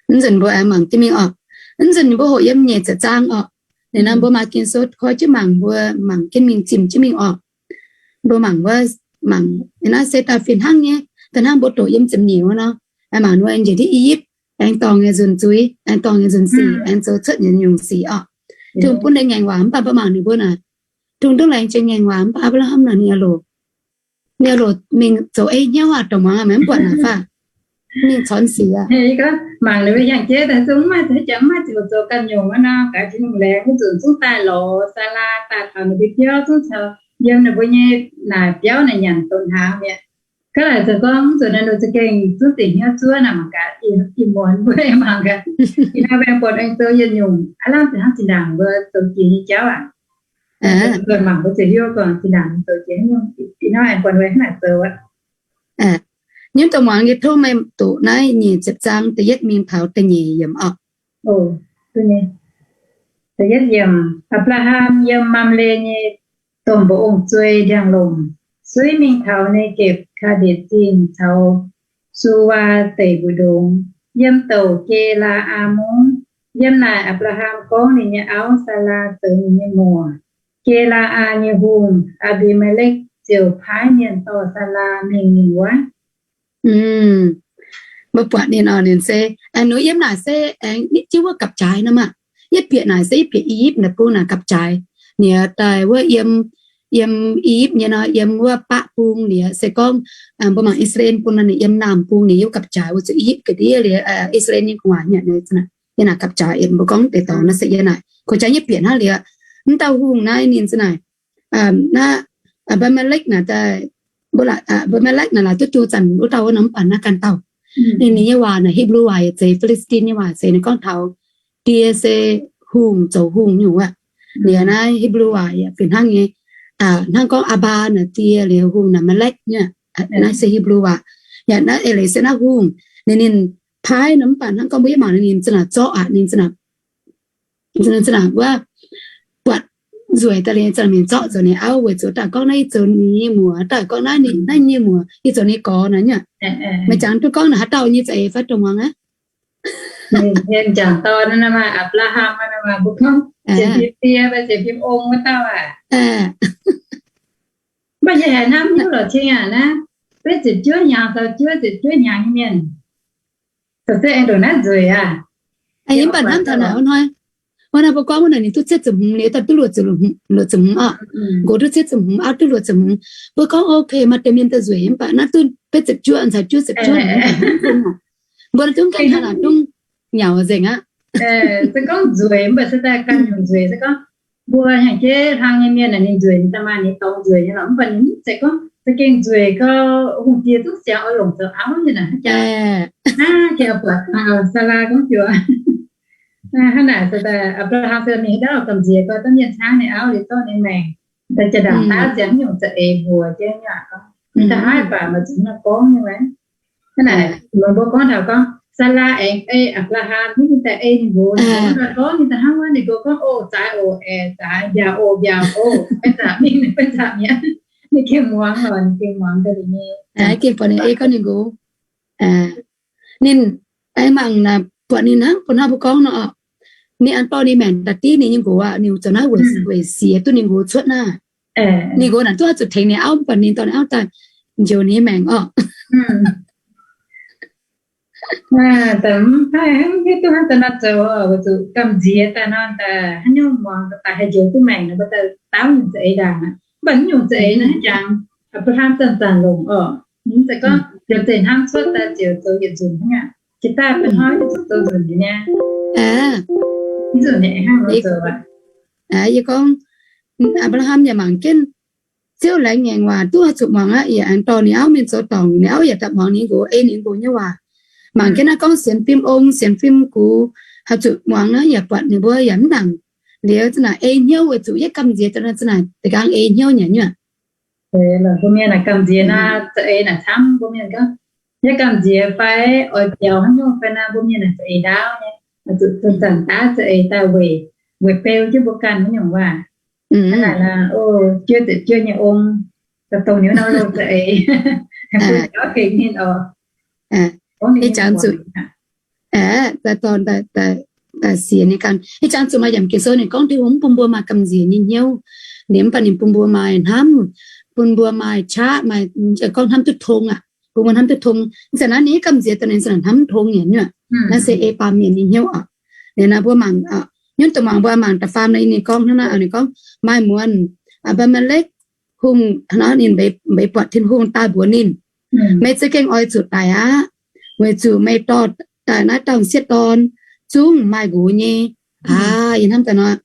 Mv nzunc mbuo aengx mangc jienv mingh oc. Mv nzunc mbuo hoqc yiem nyeic ziepc zaang oc. Ninh nor mbuo maaih Ging-Sou koi jienv mangc, mbuo mangc jienv mingh, zimh jienv mingh oc. Mbuo mangc wuov, mangc naaiv se daaih fih hnangv nyei, daaih hnangv mbuo doqc yiem ziepc nyeic wuov nor. Aengx mangc wuov njiec ndiev I^yipv, aengx dorngc nyei nzunc zuiz, aengx dorngc nyei nzunc sic, aengx zoux cuotv nyei nyungc sic oc. Tin-Hungh bun ninh ngaengc waac mv baac mbuo mangc ninh mbuo naaic, Tin-Hungh duqv laengz jiex ngaengc waac mv baac Apc^laa^ham naaic ninh yaac loc, ninh yaac loc mingh zoux ei hnyouv aqv, dongh muangx meih mv buatc naaic fai? Ninh corc sic aqv. Mangc ninh mbuo yangh jeiv daaih zungv mv maaih, haaix jangx mv maaih ziouc zoux ganh nyungc wuov nor, gaax Tin-Hungh laengz wuov nzunc zungv daaih lorz Saalaa daaih taux ninh mbuo biauv zungv caux yiem ninh mbuo nyei naaic biauv naaic nyanc donx hnaangx mi'aqv. Gaax laaic zoux gorngv mv zuqc naaiv nor za'gengh zungv dingc hnyouv zuov naaic mangc gaax, ih muonz mbuo mangc gaax, ih hnoi mbaengx-buonc aengx zoux yietc nyungc aav lamh deix hnangv zinh ndaangc mbuo zoux jiex nyei jauv aac. Mbuo mangc mbuo ziouc hiuv gorngv zinh ndaangc zoux jiex nyungc, ih hnoi aengx buatc weic hnangv naaic zoux aqv. Nyungc dongh muangx yie tov meih doqc naaiv nyic ziepc zaang da'yietv mingh taux da'nyeic yiemc oc. Da'yietv yiemc, Apc^laa^ham yiem Mamle nyei domh mba'ong zuei ndiangx-lomc, suiv mingh taux Negepc, Kaa^ndetc Zingh caux Suwaa Deic mbu'ndongx, yiem douc Ge^laa^aa Mungv. Yiem naaic Apc^laa^ham gorngv ninh nyei auv, Saalaa, zoux ninh nyei muoc. Ge^laa^aa nyei hungh, Aa^mbi^me^lekv, ziouc paaiv mienh dorh Saalaa mingh ninh wuov. Mbuo buatc ninh oc, ninh se, ninh yiem naaic se aengx nitv jienv wuov gapv-jaaix nor maah. Yietv bieqc naaic se yietv bieqc I^yipv naaic bung naaic gapv-jaaix. Ninh daaih wuov yiem, yiem I^yipv nyei nor, yiem wuov baqv bung liuz se gorngv, mbuo mangc I^saa^laa^en bung nor ninh yiem naamh bung, ninh yiem gapv-jaaix wuov zuqc I^yipv ga'ndiev liuz, I^saa^laa^en nyei gu'nguaaz nyanc nyei, yiem naaic gapv-jaaix, mbuo gorngv deix dorngx naaiv se yiem naaic. Korv-jaaix yietv bieqc hnangv liuz, mv dauh hungh naaiv ninh za'naaic, naaiv, Aa^mbi^me^lekv naaic daaih, Aa^mbi^me^lekv naaic laaix duqv diuh zanc wuov dauh wuov nor mv baac naaiv ganh dauh. Ninh, ninh nyei waac naaic Hipv^lu waac yaac zeiz, Fi^li^stin nyei waac zeiz, ninh gorngv taux die se hungh, zoux hungh nyungc aqv. Liuz naaiv Hipv^lu waac yaac fih hnangv nyei, hnangv gorngv Aa^mbaa naaic die, liuz hungh naaic Melekv nyei. Naaiv se Hipv^lu waac. Yaac naaiv eix leiz se naaiv hungh, ninh, ninh paaiv nor mv baac hnangv gorngv mbuo yietv mangc ninh za'naaic zorqv aqv, ninh za'naaic za'naaic wuov buatc nzueic daaih liuz, za'naaic mingh zorqv zoux ninh auv weic zuqc daaih gorngv naaiv yie zoux ninh nyei muoc, daaih gorngv naaiv ninh, naaiv nyei muoc, yie zoux ninh gorx naaiv nyungc. Meih jangx duqv gorngv naaic haaix dauh nyei za'eix fai dongh muangx aqv? Ninh jangc dorn naaiv maaih Apc^laa^ham naaiv maaih mbuo gorngv ziepc fim die fai ziepc fim ong wuov dauh aac. Mv baac yie haiz hnamv hiuv lorqc cing aqv naaiv, betv ziepc juov hnyangx, faah juov ziepc juov hnyangx nyei mienh, se aengx ndongc naaiv nzueic aqv. Mv baac hnamv taux naaic wuov hnoi, wuov hnoi mbuo gorngv wuov naaic ninh duqv cietv ziepc hmz liuz, daaih duqv luoqc ziepc hmz, luoqc ziepc hmz oc. Nqox duqv cietv ziepc hmz, auv duqv luoqc ziepc hmz. Mbuo gorngv ok, maaih deix mienh daaih nzueic, mv baac naaiv duqv betv ziepc juoqv caux juov ziepc juoqv. Mbuo naaiv dungx ganh haaix naaic dungx nyaux nzengc aqv. Se gorngv nzueic mv baac se daaih ganh nyungc nzueic se gorngv mbuo hnyangx-jeiv hlang nyei mienh naaic ninh nzueic ninh daaih maaih ninh dorngx nzueic nyei lorqc. Mv baac ninh mv zeiz gorngv za'gengh nzueic gau, hungh diex zungv siang oix longc zoux auv nyei naaic. Aa, gengh buatc Saalaa gorngv juoz hnangv naaic se daaih Apc^laa^ham se mingh haaix dauh gamh nziex gau, dangh mienh caangv ninh auv liuz zorqv ninh maengc, daaih jaa-ndaangc daav ziangx nyungc za'eix mbuox jienv nyei aqv. Da'haaix baac maaih zuqc nor gorngv nyei wuov. Hnangv naaic, longc mbuo gorngv taux gorngv, Saalaa aengx ei Apc^laa^ham, ninh daaih ei ninh nqox, ninh nqox gorngv ninh daaih hnangv wuov, ninh nqox gorngv, Oc, zaaix oc, aeqv, zaaix, mbiaauc oc, mbiaauc oc, Benx^jaa^min, Benx^jaa^min. Ninh gengh muangx lorqc, ninh gengh muangx daaih ninh nyei. Gengh buatc ninh ei gorngv ninh nqox. Ninh aengx mangc naaic buatc ninh hnangv bun hnangv mbuo gorngv nor, ninh aengx dorh ninh maengc daaih div ninh nyei nqox aqv. Ninh zoux naaiv weic siex duqv ninh nqox cuotv naaiv. Ninh nqox naaic duqv oix zuqc tengx ninh auv, mv baac ninh dorh ninh auv daaih njoux ninh nyei maengc orqc. Mv haih hnangv hiuv duqv hnangv daaih nor zoux, weic zuqc gamh nziex daaih nor daaih haaix nyungc muangx daaih haih njoux duqv maengc nor, mbuo daaih daauv nyungc za'eix ndaangc aqv. Mv baac mv nyungc za'eix naaiv haaix jangx, Apc^laa^ham zanc-zanc longc orqc. Ninh mv zeiz gorngv njoux zeiv hnamv cuotv daaih ziouc zoux yietc nzunc hnangv aqv. Jiex daaih bun hnoi ziouc zoux nzunc nyei niaa. Mv nzunc nyei hnangv nor zoux aqv. Yie gorngv, Apc^laa^ham yaac mangc jienv Ziouv laengz ngaengc waac duqv oix zuqc muangx aqv. Yaac aengx dorh ninh auv mingh zoux dorngc, ninh auv yaac daaih muangx ninh nqox, ei ninh nqox nyei waac. Mangc jienv naaiv gorngv sienx fim ong, sienx fim gux, oix zuqc muangx naaiv yaac buatc ninh mbuo yaac mv nangc. Liuz za'naaic ei hnyouv weic zuqc yietv gamh nziex daaih nor za'naaic da'nqaang ei hnyouv nyei nyuoqc. Mbuo mienh naaic gamh nziex naaic za'eix naaic camv, mbuo mienh gorngv yietv gamh nziex fai oix biaux haaix nyungc fai naaic mbuo mienh naaic za'eix ndaauv nyei. Zuqc zanc-zanc daav za'eix daaih weic, weic beu jienv mbuo ganh haaix nyungc waac. Hnangv naaic, o, juov ziepc juov nyei ong, dongh ninh wuov nor loz za'eix, mbuo biaux hengx ninh oc. Ih jangx zuqc, daaih dorn daaih, daaih siex ninh ganh. Ih jangx zuqc maaih yaac Ging-Sou ninh gorngv Tin-Hungh mv bun mbuo maaih gamh nziex nyei hnyouv. Ninh mv baac ninh bun mbuo maaih hnamv, bun mbuo maaih qaqv, maaih gorngv hnamv duqv tong aqv. Bun mbuo hnamv duqv tong. Ih zanc naaiv ninh yietv gamh nziex daaih ninh hnamv mv tong nyanc nyuoqc. Naaiv se ei baamh mienh nyei hnyouv oc. Liuz naaiv mbuo mangc, nyunv dongh mangc mbuo mangc da'faam naaiv ninh gorngv hnangv naaiv, ninh gorngv maaih muonz Apc^laa^lekv hungh, ninh mbeix buatc Tin-Hungh daaih mbuox ninh, meih za'gengh oix zuqc daic aqv, weic zuqc meih dorh daaih naaiv dauh m'sieqv dorn zungv maaih nqox nyei. Aa, yie hnamv daaih nor,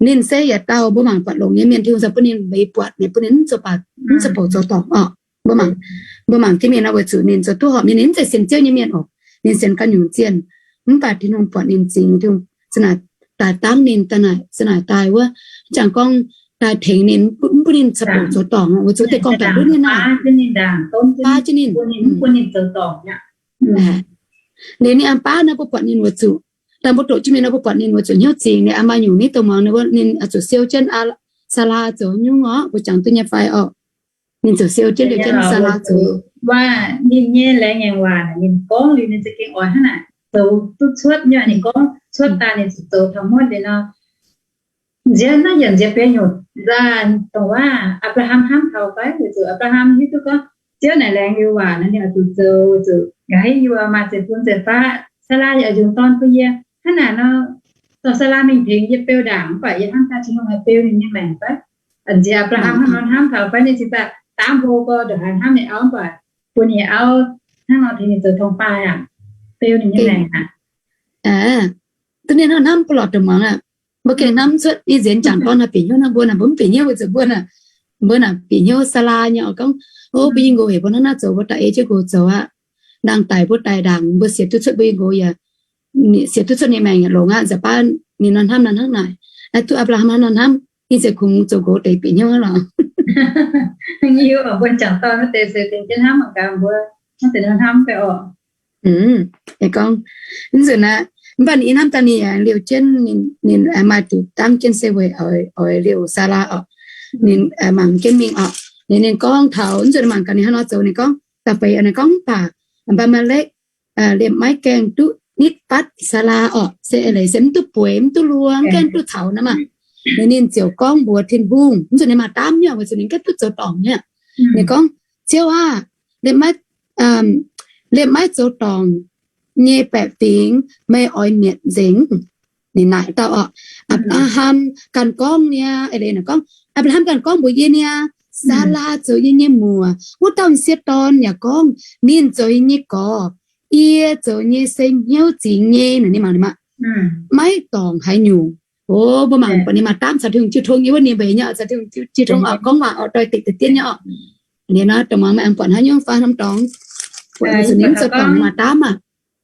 ninh se yietc dauh mbuo mangc buatc longx nyei mienh, Tin-Hungh za'gengh bun ninh mbeix buatc, ninh bun ninh mv zuqc bouc zoux dorngc oc. Mbuo mangc, mbuo mangc jienv mienh nor weic zuqc ninh zoux duqv horpc mienh, ninh mv zeiz sienx Ziouv nyei mienh oc. Ninh sienx ganh nyungc zienh, mv baac Tin-Hungh buatc ninh zingx, Tin-Hungh za'naaic daaih dangv ninh, daaih naaic za'naaic daaih wuov, jangx gorngv daaih tengx ninh, mv bun ninh zuqc bouc zoux dorngc, weic zuqc deix gorngv daaih ndutv ninh naaic, baav jienv ninh. Liuz ninh aengx baav naaiv mbuo buatc ninh weic zuqc, dangh mbuo doqc jienv mienh nor mbuo buatc ninh weic zuqc hnyouv zingx, ninh aengx maaih nyungc nitv dongh muangx ninh wuov, ninh zuqc siou jienv Saalaa zoux nyungc orqc, mbuo jangx duqv nyei fai orqc. Ninh ziouc siou jienv liuz jienv Saalaa zoux. Waac ninh nyei laengz ngaengc waac naaic, ninh gorngv liuz ninh za'gengh oix hnangv naaic zoux duqv cuotv nyei. Ninh gorngv cuotv daaih ninh zuqc zoux taux muotv liuz nor, nziex naaiv yietc nziex biei nyungc nzaaih dongh waac Apc^laa^ham hnamv taux fai? Weic zuqc Apc^laa^ham hiuv duqv gorngv Ziouv naaic laengz liuz waac nor ninh oix zuqc zoux, weic zuqc nqa'haav yie maaih zeiv-fun zeiv-faqv, Saalaa yaac yungz dorn bun yie. Hnangv naaic nor, dorh Saalaa mingh tengx yie beu ndaangc, mv baac yie hnamv daaih Tin-Hungh haih beu ninh nyei maengc fai? Nziex Apc^laa^ham hnangv nor hnamv taux fai? Ninh cingx daaih daav hlo gorx ndongc haaix hnamv ninh auv, mv baac bun ninh auv hnangv nor tengx ninh zoux torngv-baaih aqv, beu ninh nyei maengc aqv. Duqv ninh hnangv hnamv ba'lorqc dongh muangx aqv. Mbuo gengh hnamv cuotv i nzengc jangc dorn naaic bieqc hnyouv naaiv, mbuo naaic mbuo mv bieqc hnyouv weic zuqc mbuo naaic, mbuo naaic bieqc hnyouv Saalaa nyei oc, gorngv, o, mbuo nyei nqox heuc mbuo hnangv naaiv zoux, mbuo daaih ei jienv nqox zoux aqv. Ndaangh daic mbuo daaih ndaangc, mbuo sienx duqv cuotv mbuo nyei nqox yaac, sienx duqv cuotv ninh maengc yaac longx aqv. Nza'hmien ninh nor hnamv nor hnangv naaic, duqv Apc^laa^ham hnangv nor hnamv, ninh ziouc kungx zoux nqox deix bieqc hnyouv aqv lorqc. Mbuo jangc dorn wuov deix se tengx jienv hnamv mangc gaax mbuo hnangv deix nor hnamv fai orqc. Gorngv, mv nzunc aqv, mv baac ninh hnamv daaih ninh aengx liouh jienv, ninh aengx maaih diuc dangv jienv se weic oix liouh Saalaa orqc. Ninh mangc jienv mingh orqc. Ninh, ninh gorngv taux, mv nzunc mangc gaax ninh hnangv nor zoux, ninh gorngv, da'feix ninh gorngv, mv baac Apc^laa^ham liemh maiv gaengh duqv nitv fatv Saalaa orqc, se eix leiz se mv duqv bueix, mv duqv luo, mv gaengh duqv caux naaiv maah. Ninh, ninh ziouc gorngv mbuox Tin-Hungh, mv nzunc ninh maaih daamv nyei, weic zuqc ninh gaengh duqv zoux dorngc nyei. Ninh gorngv, Ziouv aah! Liemh maiv, liemh maiv zoux dorngc nyei baeqc fingx meih oix mietc nzengc? Ninh naaic dauh orqc. Apc^laa^ham ganh gorngv niaa, eix leiz naaic gorngv, Apc^laa^ham ganh gorngv mbuox yie niaa, Saalaa zoux yie nyei muoc. Wuov dauh m'sieqv dorn yaac gorngv ninh zoux yie nyei gorx. Yie zoux nyei se hnyouv zingx nyei. Naaic ninh mangc ninh maah, maiv dorngc haaix nyungc. O, mbuo mangc buatc ninh maaih daamv caux Tin-Hungh jiu tong nyei wuov ninh mbenc nyei, caux Tin-Hungh jiu tong oc, gorngv waac oc, doix-dekc deix dien nyei oc. Ninh nor dongh muangx meih aengx buatc haaix nyungc fai norm dorngx, buatc ninh zuqc ninh mv zoux dorngc ninh maaih daamv maah.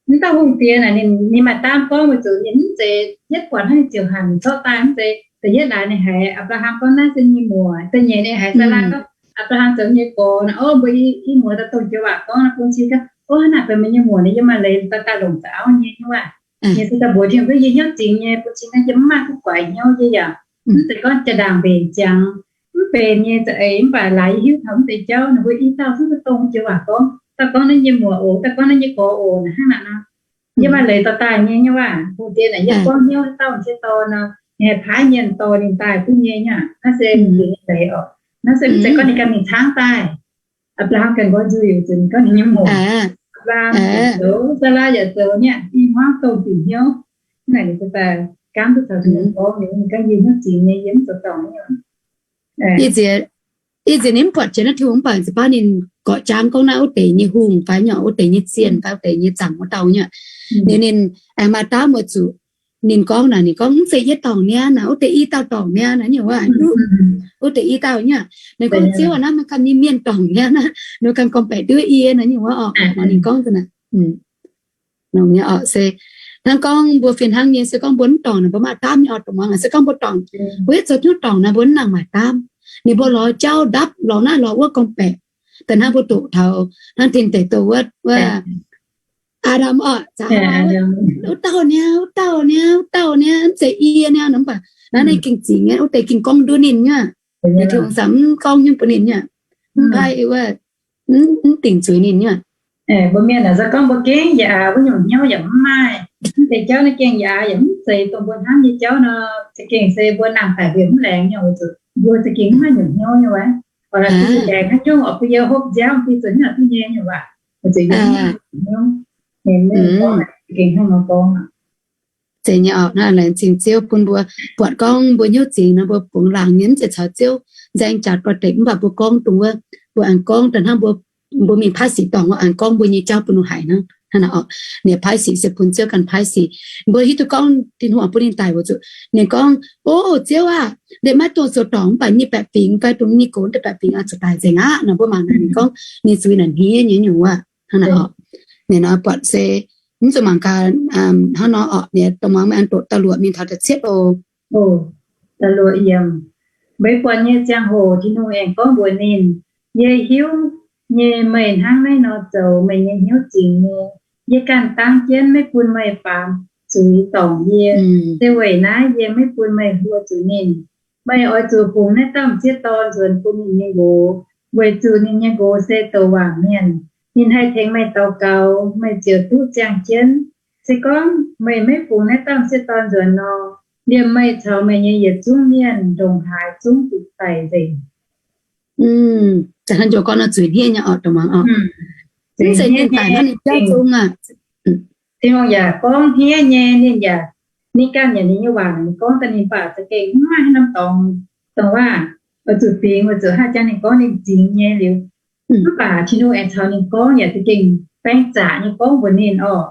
Mv dauh hungh diex naaic ninh, ninh maaih daamv gorngv weic zuqc ninh mv zeiz yietv buatc hnangv ninh ziouc hanc zorqv daaih mv zeiz. Da'yietv laaix ninh haiz Apc^laa^ham gorngv naaiv se nyei muoc, da'nyeic ninh haiz Saalaa gorngv Apc^laa^ham zoux nyei gorx naaic, o, mbuo i muoz daaih dongh joux waac gorngv naaic bun cing gaax, o, hnangv naaic benx meih nyei muoc naaic, yie maaih leiz daaih daaih longc za'auv nyei nyei waac. Yie se daaih mbuox Tin-Hungh gorngv yie hnyouv zingx nyei, bun cing naaiv yie mv maaih duqv guaix hnyouv nyei yaac mv zeiz gorngv jaa-ndaangc mbenc ziangx, mv benx nyei za'eix, mv baac laaix yie hiuv taux mv deix jauv naaic, mbuo i dauh zungv daaih dongh joux waac gorngv, daaih gorngv naaiv nyei muoc oc, daaih gorngv naaiv nyei gorx oc, naaic hnangv naaic nor. Yie maaih leiz dorh daaih nyei nyei waac. Hungh diex naaic yietv gorngv hnyouv dauh m'sieqv dorn nor, ninh haih paaiv mienh dorh ninh daaih duqv nyei nyei. Naaiv se ninh leiz oc. Naaiv se mv zeiz gorngv ninh ganh mingh caangv daaih. Apc^laa^ham ganh nqoi nzuih weic zuqc ninh gorngv ninh nyei muoc, Apc^laa^ham yaac zoux, Saalaa yaac zoux niaa, i hmuangv dongh dingc hnyouv. Naaic ninh se daaih gaamv duqv caux Tin-Hungh gorngv, ninh gorngv yie hnyouv zingx nyei, yie mv zoux dorngc nyei. Ih ziex, ih ziex ninh mv buatc jiex naaiv Tin-Hungh mv baac ziouc baav ninh gorqv jaang gorngv naaiv wuov deix nyei hungh fai nyungc, wuov deix nyei zienh fai wuov deix nyei zaangc wuov dauh nyei. Ninh, ninh aengx maaih daamv weic zuqc ninh gorngv naaic, ninh gorngv mv zeiz yie dorngc niaa, naaic wuov deix i dauh dorngc niaa, naaic nyungc wuov, wuov deix i dauh nyei. Ninh gorngv Ziouv aac, naaiv meih ganh nyei mienh dorngc niaa, naaiv ninh ganh gorngv-baeqc duqv yie, naaic nyungc wuov oc. Ninh gorngv nor nyei oc, se hnangv gorngv mbuo fih hnangv nyei, se gorngv mbuo mv dorngc naaic mbuo maaih daamv nyei oc, dongh muangx. Se gorngv mbuo dorngc, mbuo yietv zoux hnyouv dorngc naaic mbuo mv nangc maaih daamv. Ninh mbuo lorz jauv ndapv, lorz naaiv lorz wuov gorngv-baeqc. Da'hnangv mbuo doqc taux hnangv tin deic doqc wuov, wuov Aa^ndam oc, za'gengh wuov dauh niaa, wuov dauh niaa, wuov dauh niaa, mv zeiz yie niaa nor, mv baac naaiv ninh gengh zingx nyei, wuov deix gengh gorngv nduov ninh nyei. Tin-Hungh zungv mv gorngv nyungc bun ninh nyei, mv baac wuov, mv dingc zuiz ninh nyei. Mbuo mienh aah, se gorngv mbuo gengh yaac wuov nyungc hnyouv yaac mv maaih, mv deix jauv naaiv gengh yaac yaac mv zeiz dongh mbuo hnamv nyei jauv nor, za'gengh se mbuo nangh daic mbuo mv laengz nyei, weic zuqc mbuo za'gengh mv maaih nyungc hnyouv nyei wuov. Oix la'kuqv laengz haaix nyungc oix bun yie hopv nziaamv bun zuqc nyungc duqv nyei nyei waac, weic zuqc yie mv maaih nyungc hnyouv. Ninh gorngv za'gengh hnangv nor gorngv. Zeiz nyei oc, naaiv laengz zingh Ziouv bun mbuo buatc gorngv mbuo hnyouv zingx nor mbuo bungx laangz nyei, mv zeiz caux Ziouv nzaeng jaax doix-dekc, mv baac mbuo gorngv dongh wuov, mbuo aengx gorngv daaih hnangv mbuo, mbuo mingh paaiv sic dorngc, mbuo aengx gorngv mbuo nyei jauv bun ninh haic hnangv, hnangv naaic oc. Ninh paaiv sic se bun Ziouv ganh paaiv sic. Mbuo hiuv duqv gorngv Tin-Hungh oix bun ninh daic weic zuqc ninh gorngv, O Ziouv aah! Liemh maiv dungx zoux dorngc mv baac nyei baeqc fingx fai dongh nyei gox deix baeqc fingx oix zuqc daic nzengc aqv nor. Mbuo mangc naaic ninh gorngv ninh zuiz naaic hniev nyei nyungc wuov, hnangv naaic oc. Ninh nor buatc se mv zuqc mangc gaax hnangv nor oc. Ninh dongh muangx meih an doqc da'luoqc mingh taux da'cietv oc. Da'luoqc yiemc. Meih buatc nyei ziangh hoc Tin-Hungh aengx gorngv mbuox ninh, Yie hiuv nyei meih hnangv naaiv nor zoux meih nyei hnyouv zingx nyei. Yie ganh dangv jienv maiv bun meih baamz zuiz dorngc yie. Se weic naaiv yie maiv bun meih hluo zuqc ninh. Meih oix zuqc fungx naaiv dauh m'sieqv dorn nzuonx bun ninh nyei nqox, weic zuqc ninh nyei nqox se douc waac mienh. Ninh haih tengx meih daux gaux, meih ziouc duqv ziangh jienv. Se gorngv meih maiv fungx naaiv dauh m'sieqv dorn nzuonx nor, liemh meih caux meih nyei yietc zungv mienh ndongc haaix zungv zuqc daic nzengc. Mv zeiz ninh daic hnangv ninh jauv zong aqv. Tin-Hungh yaac gorngv hniev nyei, ninh yaac, ninh ganh yaac ninh nyei waac ninh gorngv daaih ninh baac za'gengh mv maaih haaix norm dorngx, dongh waac oix zuqc fingx weic zuqc haaix jangx ninh gorngv ninh zingx nyei liuz, mv baac Tin-Hungh aengx caux ninh gorngv yaac za'gengh baeng zaqc nyei gorngv mbuox ninh oc.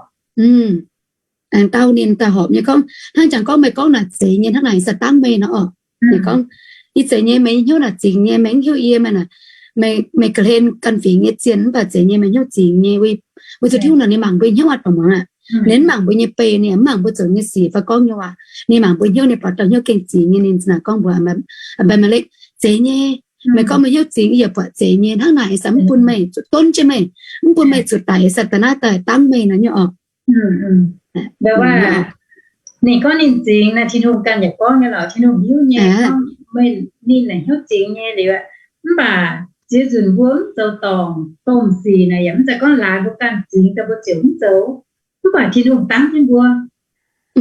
Aengx dau ninh daaih horpc nyei gorngv, hnangv jangx gorngv meih gorngv naaic zeiz nyei, hnangv naaic se dangv meih nor oc. Ninh gorngv, Ih zeiz nyei, meih nyei hnyouv naaic zingx nyei, meih mv hiuv yie, meih naaic, meih ga'hlen ganh fingx nyei zienh mv baac zeiz nyei meih hnyouv zingx nyei. Weic zuqc Tin-Hungh naaic ninh mangc mbuo hnyouv aqv, dongh muangx aqv. Ninh mv mangc mbuo nyei bei, ninh mv mangc mbuo zoux nyei sic fai gorngv nyei waac. Ninh mangc mbuo hnyouv, ninh buatc dauh hnyouv gengh zingx nyei, ninh za'naaic gorngv mbuox Abimelekh, Zeiz nyei, meih gorngv meih hnyouv zingx, yie yaac buatc zeiz nyei. Hnangv naaic se mv bun meih zuqc donv jienv meih, mv bun meih zuqc daic, se da'naaiv daaih dangv meih nor nyei oc. Ninh gorngv ninh zingx naaic, Tin-Hungh ganh yaac gorngv nyei lorqc. Tin-Hungh hiuv nyei, gorngv meih, ninh naaic hnyouv zingx nyei liuz, mv baac ziex nzunc mbuo mv zoux dorngc domh sic naaic, yaac mv zeiz gorngv laaix mbuo ganh zingx daaih mbuo ziouc mv zoux. Mv baac Tin-Hungh dangv jienv mbuo.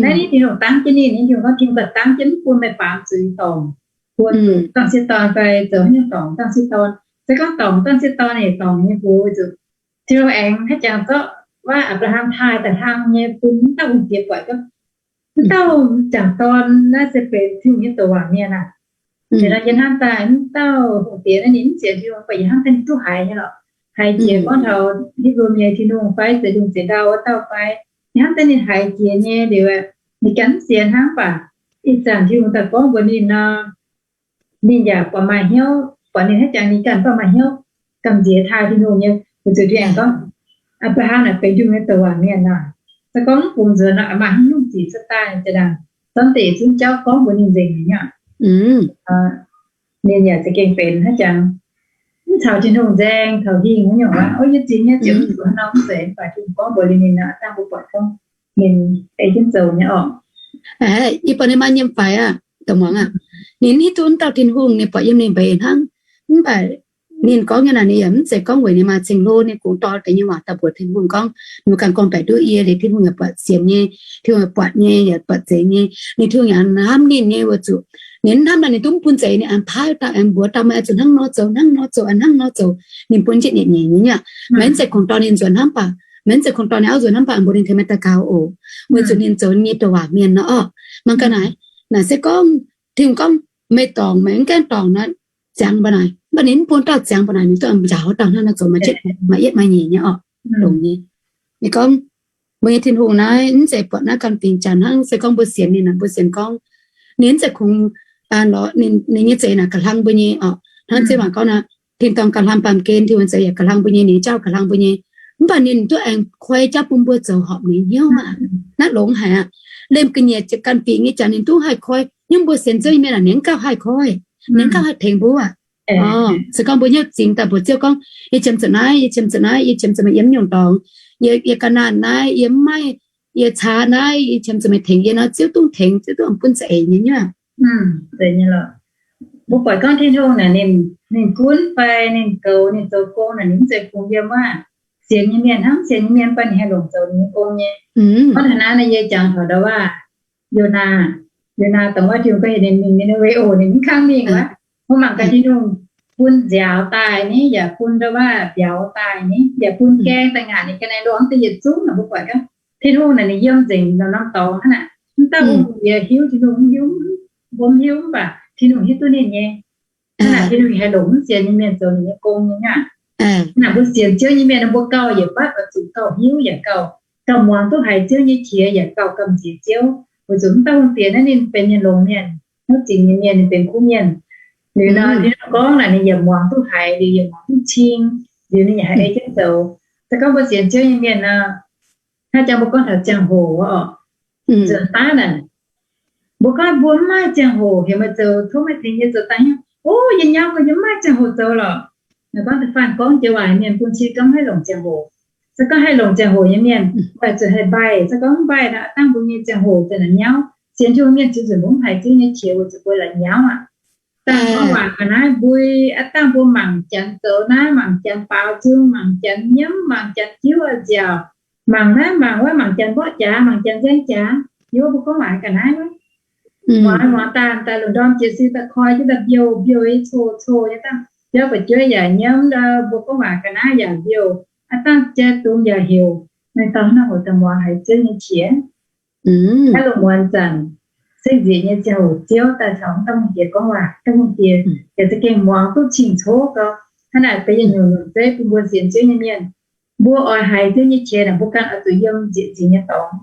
Naaiv ninh, Tin-Hungh dangv jienv ninh, ninh Tin-Hungh gorngv, Tin-Hungh dangv jienv mv bun meih baamz zuiz dorngc, bun zuqc dauh m'sieqv dorn fai zoux haaix nyungc dorngc dauh m'sieqv dorn. Se gorngv dorngc dauh m'sieqv dorn, ninh dorngc nyei mbuox zuqc Tin-Hungh aengx haaix jangx zorqv waac Apc^laa^ham taaih daaih hlang nyei bun mv dauh hungh diex buatc gorngv, mv dauh m'jangc dorn naaiv se benx Tin-Hungh nyei douc waac mienh aqv. Liuz nor yie hnamv daaih wuov dauh hungh diex naaiv ninh mv sienx Tin-Hungh, mv baac yie hnamv daaih ninh duqv haiz nyei lorqc. Haiz jiex gorngv taux Hipv^lu Nyei Tin-Hungh fai, Zeiz Lungh Ziex Ndau wuov dauh fai, yie hnamv daaih ninh haiz jiex nyei liuz, ninh ganh mv sienx hnangv, mv baac ih zanc Tin-Hungh daaih gorngv mbuox ninh nor, ninh yaac buatc maaih hnyouv, buatc ninh haaix jangx ninh ganh baav maaih hnyouv gamh nziex taaih Tin-Hungh nyei. Weic zuqc Tin-Hungh aengx gorngv, Apc^laa^ham naaic benx Tin-Hungh nyei douc waac mienh nor, se gorngv mv bungx nzuonx nor, maaih haaix nyungc zic cuotv daaih. Zinh ndaangc zorqv deix zungv jauv gorngv mbuox ninh nzengc nyei aqv. Ninh yaac za'gengh benx haaix jangx, mv caux Tin-Hungh nzaeng taux hingh wuov nyungc aqv. O, yie zingx nyei ziouc mv zuqc haaix nor mv zeiz, mv baac Tin-Hungh gorngv mbuox ninh nor, dangh mbuo buatc gorngv ninh ei jienv zoux nyei orqc. Yie buatc ninh maaih nyim faix aqv, dongh muangx aqv. Ninh hiuv duqv wuov dauh Tin-Hungh, ninh buatc yiem ninh mbeix hnangv. Mv baac ninh gorngv nyei naaic, ninh yaac mv zeiz gorngv weic ninh maaih ceng-hlo, ninh kungx dorh deix nyei waac daaih mbuox Tin-Hungh gorngv, ninh ganh gorngv-baeqc nduov yie, liuz Tin-Hungh yaac buatc sienx nyei, Tin-Hungh yaac buatc zeiz nyei, liuz Tin-Hungh yaac hnamv ninh nyei. Weic zuqc ninh mv hnamv naaic ninh duqv mv bun zeiz, ninh aengx paaiv dauh aengx mbuox dauh, meih oix zuqc hnangv nor zoux, hnangv nor zoux, hnangv nor zoux, ninh bun jienv nyei nyei aqv. Meih mv zeiz kungx dorh ninh nzuonx hnamv baac, meih mv zeiz kungx dorh ninh auv nzuonx hnamv baac, mbuox ninh tengx meih daux gaux oc. Weic zuqc ninh zoux nyei douc waac mienh nor orqc. Mangc gaax naaic, naaic se gorngv, Tin-Hungh gorngv meih dorngc, meih mv gaengh dorngc nor, ziangx mbuo naaic. Mv baac ninh mv bun dauh ziangx mbuo naaic, ninh duqv njaaux dauh hnangv nor zoux, maaih yietv maaih nyeic nyei orqc. Dongh nyei, ninh gorngv, mbuo nyei Tin-Hungh naaiv mv zeiz buatc naaiv ganh fingx Janx hnangv. Se gorngv mbuo sienx ninh naaic, mbuo sienx gorngv ninh mv zeiz kungx lorz ninh nyei zeix naaic ga'hlang mbuo nyei orqc. Hnangv Ziouv Waac gorngv naaic, tin-dorngh ga'hlang baamh gen, Tin-Hungh zeix yaac ga'hlang mbuo nyei, ninh jauv ga'hlang mbuo nyei. Mv baac ninh duqv aengx koi jauv bun mbuo zoux horpc ninh hnyouv aqv. Naaiv longx haic aqv. Liemh ga'nyiec ganh fingx nyei jaax ninh duqv haih koi. Nyungc mbuo sienx Ziouv nyei mienh aeqv, ninh mv gauh haih koi, ninh mv gauh haih tengx mbuo aqv. Se gorngv mbuo hnyouv zingx daaih mbuox Ziouv gorngv, yie qiemx zuqc naaiv, yie qiemx zuqc naaiv, yie qiemx zuqc meih yiem nyungc dorngx, yie ga'naanh naaiv, yie mv maaih, yie caa naaiv, yie qiemx zuqc meih tengx yie nor, Ziouv dungv tengx, Ziouv dungv bun za'eix nyei nyuoqc. Mbuo buatc gorngv Tin-Hungh naaic ninh, ninh gunv fai ninh goux ninh zoux gong naaic, ninh mv zeiz kungx yiem wuov sienx nyei mienh hnangv. Sienx nyei mienh mv baac ninh haih longc zoux ninh nyei gong nyei. Gorngv taux naaiv nor yie jangx taux ndau wuov Yonaa. Yonaa dongh wuov Tin-Hungh gorngv heuc ninh mingh Ni^ne^we oc, ninh mv kangv mingh wuov. Mbuo mangc gaax Tin-Hungh bun nziaaux daaih ni, yaac bun ndau wuov mbiauz daaih ni, yaac bun gaeng daaih ngaatc ninh ga'naaiv lorngx deix yietc zungv naaic. Mbuo buatc gorngv Tin-Hungh naaic ninh yiem nzengc norm-norm dorngx hnangv naaic. Mv dauh mbuo yie hiuv Tin-Hungh mv hiuv, mbuo mv hiuv, mv baac Tin-Hungh hiuv duqv ninh nyei. Hnangv naaic Tin-Hungh haih longc mv sienx nyei mienh zoux ninh nyei gong nyei aqv. Hnangv naaic mbuo sienx Ziouv nyei mienh, mbuo gauh yietc batv oix zuqc gauh hiuv yaac gauh, gauh muangx duqv haiz Ziouv nyei qiex yaac gauh gamh nziex Ziouv. Weic zuqc mv dauh hungh diex naaiv ninh benx mienh longx mienh, hnyouv zingx nyei mienh, ninh benx kuv mienh. Liuz nor Tin-Hungh gorngv naaic ninh yaac muangx duqv haiz, liuz yaac muangx duqv cing, liuz ninh yaac haih ei jienv zoux. Se gorngv mbuo sienx Ziouv nyei mienh nor, hnangv jangx mbuo gorngv taux ziangh hoc oc, nzuonx daav naaic, mbuo gorngv mbuo mv maaih ziangh hoc heuc meih zoux, tov meih tengx yie zoux daaih nyei. O, yie nyauv gorngv yie mv maaih ziangh hoc zoux lorqc. Naaic gorngv da'faanh gorngv joux waac mienh bun cing gorngv haih longc ziangh hoc. Se gorngv haih longc ziangh hoc nyei mienh, mv baac zuqc haih mbaih. Se gorngv mv mbaih nor, aav dangh mbuo nyei ziangh hoc za'naaic nyauv. Sienx Tin-Hungh mienh ziux nzunc mbuo mv haiz Ziouv nyei qiex weic zuqc mbuo la'nyauv aqv. Dangh gorngv waac ga'naaiv mbui, aav dangh mbuo mangc janx zoux naaiv, mangc janx baaux nzung, mangc janx nyiemv, mangc janx jiuv nziaauc, mangc naaiv mangc wuov, mangc janx mborqv jaax, mangc janx nzaeng jaax, yie mbuo gorngv waac ga'naaiv wuov. Muangx muangx daaih, daaih lungh ndorm jiez sin daaih koi jienv daaih mbiouh mbiouh, coc coc nyei dangh, biauv ba'jueiv yaac nyiemv, mbuo gorngv waac ga'naaiv yaac mbiouh, aav dangh jai dungz yaac heuc. Meih dorh hnangv hoc daaih muangx haiz Ziouv nyei qiex. Naaiv lungh muonz zanc, seng nzieqc nyei ziangh hoc Ziouv daaih caux wuov dauh hungh diex gorngv waac, dauh hungh diex yaac za'gengh muangx duqv cing-coqv gau. Hnangv naaic benx yietc nyungc nyungc zeiv bun mbuo sienx Ziouv nyei mienh. Mbuo oix haiz Ziouv nyei qiex naaic, mbuo ganh oix zuqc yiem nzieqc nzingc nyei dorngx,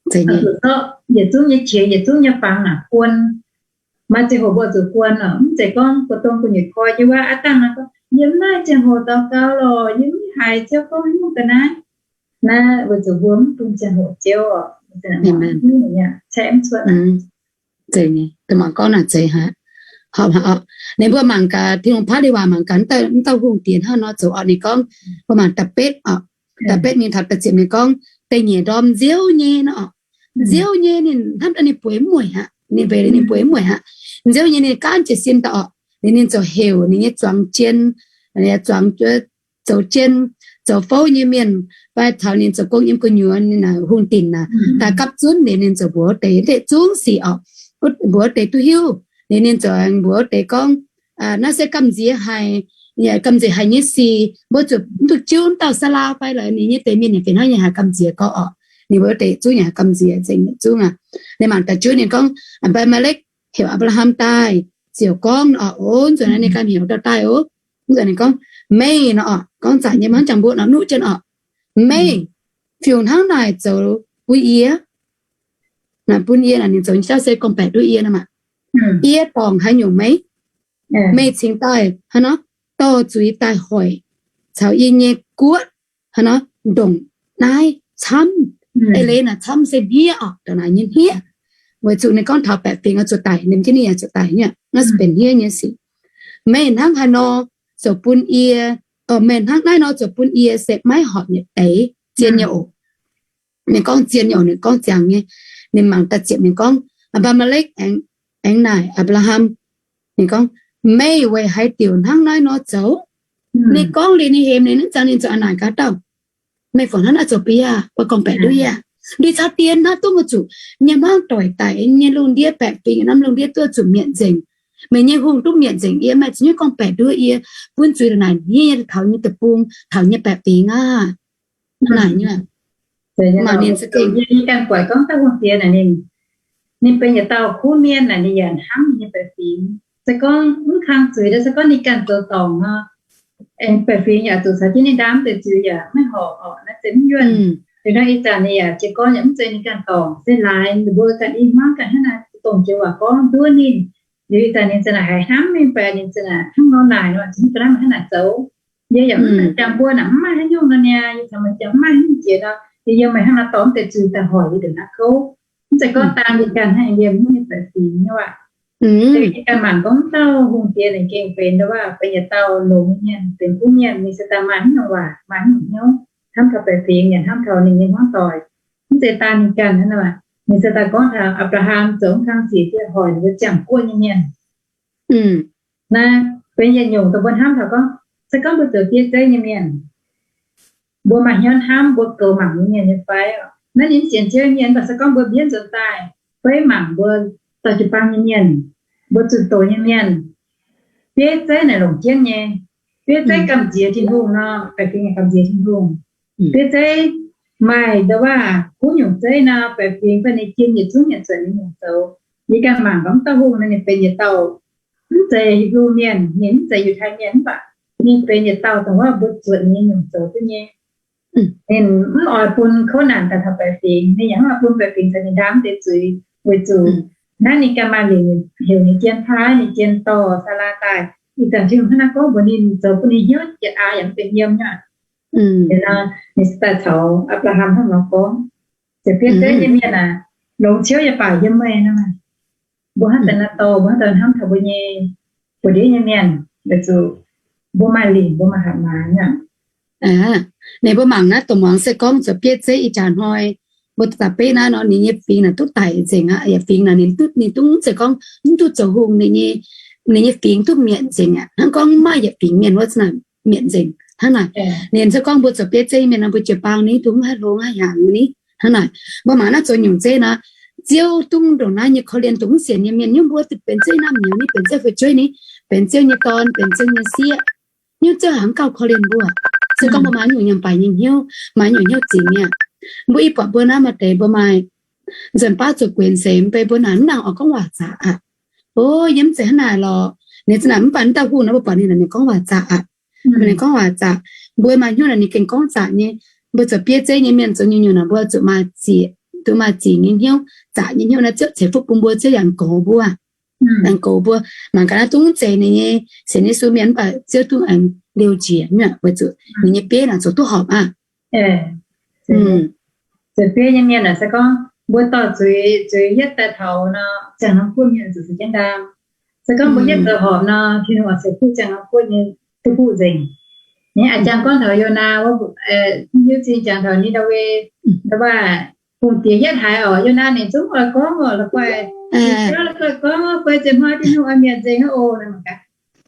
oix zuqc zorqv yietc zungv nyei qiex, yietc zungv nyei fangx naaic guon. Maaih ziangh hoc mbuo zuqc guon oc. Mv zeiz gorngv gu'dongh gu'nyuoz koi jienv wuov, aav dangh nor gorngv, yie mv maaih ziangh hoc daux gaux lorqc, yie mv haiz Ziouv gorngv nyungc ga'naaiv. Naaiv weic zuqc mbuo mv bun ziangh hoc Ziouv oc. Mv cuotv. Mangc gorngv naaic zeiz aqv. Ninh mbuo mangc gaax Tin-Hungh paaiv leiz waac, mangc gaax wuov dauh hungh diex hnangv nor zoux orqc. Ninh gorngv, mbuo mangc da'betv oc. Da'betv ninh taux da'ziepc ninh gorngv, da'nyeic ndorm nziouv nyei nor oc. Nziouv nyei ninh hnamv daaih ninh bueix mv mueic aqv. Ninh bueix, ninh bueix mv mueic aqv. Nziouv nyei ninh gaanv jiez sin daaih orqc. Ninh, ninh ziouc heuc ninh nyei zuangx jien, zuangx, zoux jien, zoux fouv nyei mienh, fai taux ninh zoux gong yiem gu'nyuoz, ninh hungh dinc naaic, daaih gapv zunv liuz ninh ziouc mbuox wuov deix, wuov deix zungv sic orqc. Mbuox wuov deix duqv hiuv. Liuz ninh ziouc mbuox wuov deix gorngv, naaiv se gamh nziex haic, gamh nziex haic nyei sic, mbuo zuqc mv duqv jiuv wuov dauh Saalaa fai lorqc, ninh nyei deix mienh yaac fih hnangv nyei haih gamh nziex gorx orqc. Ninh mbuo wuov deix zungv yaac haih gamh nziex nzengc nyei zungv aqv. Ninh mangc daaih juov ninh gorngv, Apc^laa^ham daaih, heuc Apc^laa^ham daaih, ziouc gorngv nor oc, nzuonx naaiv ninh ganh heuc dauh daaih oc. Nzuonx ninh gorngv, meih nor oc, gorngv zaqc nyei maiv jangx mbuo nor nuqv jienv oc, meih fiuc hnangv naaic zoux bun yie, naaic bun yie naaic ninh zoux nyei jauv se gorngv-baeqc nduov yie nor maah, yie dorngc haaix nyungc meih, meih cingx daaih hnangv nor dorh zuiz daaih hoic caux yie nyei guoqv hnangv nor ndongc naaiv camv. Eix leiz naaic camv se hniev oc, ndongc naaic nyei hniev. Weic zuqc ninh gorngv taux baeqc fingx oix zuqc daic, ninh jienv ninh yaac zuqc daic nyei, naaiv se benx hniev nyei sic. Meih hnangv haaix nor zoux bun yie, meih hnangv naaiv nor zoux bun yie se maiv horpc yietc deix. Zien nyei oc. Ninh gorngv zien nyei oc, ninh gorngv ziangx nyei. Ninh mangc daaih ziepc ninh gorngv, Apc^laa^me^lekv aengx naaic Apc^laa^ham, ninh gorngv, meih weic haaix diuc hnangv naaiv nor zoux? Ninh gorngv liuz ninh hemx ninh, ninh ziangx ninh zoux a'naaic gaax dauh, meih fungc hnangv naaiv zoux bun yie, gorngv-baeqc nduov yie. Ndui caux dien hnangv, duqv maiv zuqc nyei hmuangv doic daic nyei lungh ndiev, baeqc fingx norm lungh ndiev duqv zuqc mietc nzengc. Meih nyei hungh duqv mietc nzengc yie, meih zuqc nyei gorngv-baeqc nduov yie, bun zuiz naaic hniev nyei taux nyei deic-bung, taux nyei baeqc fingx aqv. Naaic nyei, maaih ninh se gengh, yie ganh buatc gorngv dauh hungh diex naaic ninh, ninh benx yietc dauh kuv mienh naaic, ninh yaac hnamv ninh nyei baeqc fingx. Se gorngv mv kang zuiz, se gorngv ninh ganh zoux dorngc nor, aengx baeqc fingx yaac zuqc caux jienv ninh ndaam deix zuiz yaac maiv horpc oc, naaiv se mv yuonh. Liuz nor ih zanc ninh yaac jiez gorn yaac mv zeiz ninh ganh dorngc, se laaix ninh mbuo ganh i hmuangv ganh hnangv naaiv dongh joux waac gorngv nduov ninh. Liuz ih zanc ninh za'naaic haiz hnamv mingh baeqc, ninh za'naaic hnangv nor naaic nor, zuqc mv ga'naaiv meih hnangv naaic zoux. Yie yaac mv jangx mbuo naaic mv maaih haaix nyungc nor niaa, yie caux meih jangx mv maaih haaix nyungc jiex nor, liuz yiem meih hnangv naaiv dorh mv deix zuiz daaih hoic yie ndongc naaiv kouv. Mv zeiz gorngv daan yie ganh hnangv, yie mv nyei baeqc fingx nyei waac. Yie ganh mangc gorngv mv dauh hungh diex ninh gengh benx ndau waac benx yietc dauh longx nyei mienh, benx kuv mienh, ninh se daaih maaih haaix nyungc waac, maaih haaix nyungc hnyouv hnamv taux baeqc fingx yaac hnamv taux ninh nyei hmuangv doic. Mv zeiz daan ninh ganh hnangv nor, ninh se daaih gorngv taux Apc^laa^ham zoux mv kang sic jienv hoic ninh mbuo ziangh guoqv nyei mienh. Naaiv benx yietc nyungc dongh mbuo hnamv taux gorngv, se gorngv mbuo zoux bieiv zeiv nyei mienh, mbuo maaih hnyouv hnamv mbuo goux mangc nyei mienh nyei fai? Naaiv ninh mv sienx Ziouv nyei mienh, mv baac se gorngv mbuo mbienv nzuonx daaih fai mangc mbuo dorh jiu-baang nyei mienh, mbuo zunh doz nyei mienh, bieiv zeiv naaic longc jienv nyei. Bieiv zeiv gamh nziex Tin-Hungh nor, baeqc fingx yaac gamh nziex Tin-Hungh. Bieiv zeiv maaih ndau waac kuv nyungc zeiv nor, baeqc fingx fai ninh jiem yietc zungv nyanc zuotc ninh nyungc zoux. Yie ganh mangc gorngv dauh hungh nor, ninh benx yietc dauh mv zeiz Hipv^lu Mienh, ninh mv zeiz Yiutai Mienh, mv baac ninh benx yietc dauh dongh wuov mbuo zuotc ninh nyei nyungc zoux duqv nyei. Ninh mv oix bun kouv naanc daaih taux baeqc fingx, ninh yaac mv oix bun baeqc fingx caux ninh ndaam deix zuiz, weic zuqc naaiv ninh ganh maaih lingc heuc ninh jien paaiv, ninh jien dorh Saalaa daaih. Ih zanc Tin-Hungh hnangv naaiv gorngv mbuox ninh, zoux bun ninh hnyouv yietc aax yaac mv benx yiem nyei. Ninh se daaih caux Apc^laa^ham hnangv nor gorngv, Ziouc bieiv zeiv nyei mienh aac, longx ciouv yaac baaux yiem meih nor. Mbuo hnangv daaih naaiv dorh, mbuo hnangv daaih hnamv taux mbuo nyei buoz-ndiev nyei mienh, weic zuqc mbuo maaih lingc, mbuo maaih hatc maaz nyei. Ninh mbuo mangc naaiv dongh muangx se gorngv zoux bieiv zeiv ih jaax hnoi, mbuo da'betv naaiv nor, ninh nyei fingx naaic duqv daic nzengc aqv. Yietc fingx naaic ninh duqv, ninh duqv mv zeiz gorngv mv duqv zoux hungh, ninh nyei, ninh nyei fingx duqv mietc nzengc aqv. Hnangv gorngv mv maaih yietc fingx mienh wuov naaic mietc nzengc hnangv naaic. Ninh se gorngv mbuo zoux bieiv zeiv mienh nor, mbuo jiu-baang ni dungx mv haih hlo mv haih hnyangx ni hnangv naaic. Mbuo mangc naaiv zoux nyungc zeiv nor, Ziouv dungx ndongc naaiv nyei korv-lienh dungx sienx nyei mienh, nyungc mbuo benx zeiv naamh nyouz ni, benx Ziouv fu'jueiv ni, benx Ziouv nyei dorn, benx Ziouv nyei sieqv. Nyungc Ziouv haiz gauh korv-lienh mbuo. Se gorngv mbuo maaih nyungc nyaanh baaix nyei hnyouv, maaih nyungc hnyouv zingx mi'aqv. Mbuo i buatc mbuo naaiv maaih deix mbuo maaih nzuonx baav zuqc guenx seix mv bei mbuo naaic mv nangc oix gorngv waac zaqc aqv. O, yie mv zeiz hnangv naaic lorqc. Ninh za'naaic mv baac mv dauh hungh nor mbuo buatc ninh naaic ninh gorngv waac zaqc aqv. Ninh gorngv waac zaqc. Mbuo maaih hnyouv naaic ninh gengh gorngv zaqc nyei. Mbuo zoux bieiv zeiv nyei mienh zoux nyungc-nyungc naaic mbuo zuqc maaih zieqc, duqv maaih zieqc nyei hnyouv, zaqc nyei hnyouv naaic Ziouv ceix fuqv bun mbuo, Ziouv yangh goux mbuo. Yangh goux mbuo. Mangc gaax naaiv dungv zeiz ninh nyei sienx Yesu mienh mv baac Ziouv dungv aengx liouh njiec nyei weic zuqc ninh nyei bieiv naaic zoux duqv horpc aqv. Zoux bieiv nyei mienh naaic se gorngv mbuo dorh zuiz, zuiz yietv daaih taux nor, ziangh norm guoqv mienh zuqc zuqc jienv ndaam. Se gorngv mbuo yietv zoux horpc nor, Tin-Hungh oix ceix fuqv ziangh norm guoqv nyei duqv buv nzengc. Aa, jangx gorngv taux Yonaa wuov, hiuv zingh jangx taux Ni^naa^we, ndau wuov, hungh diex yietv haiz oc, Yonaa ninh zungv oix gorngv oc, la'guaih, la'guaih gorngv, guai ziepc hnoi Tin-Hungh oix mietc nzengc aqv oc.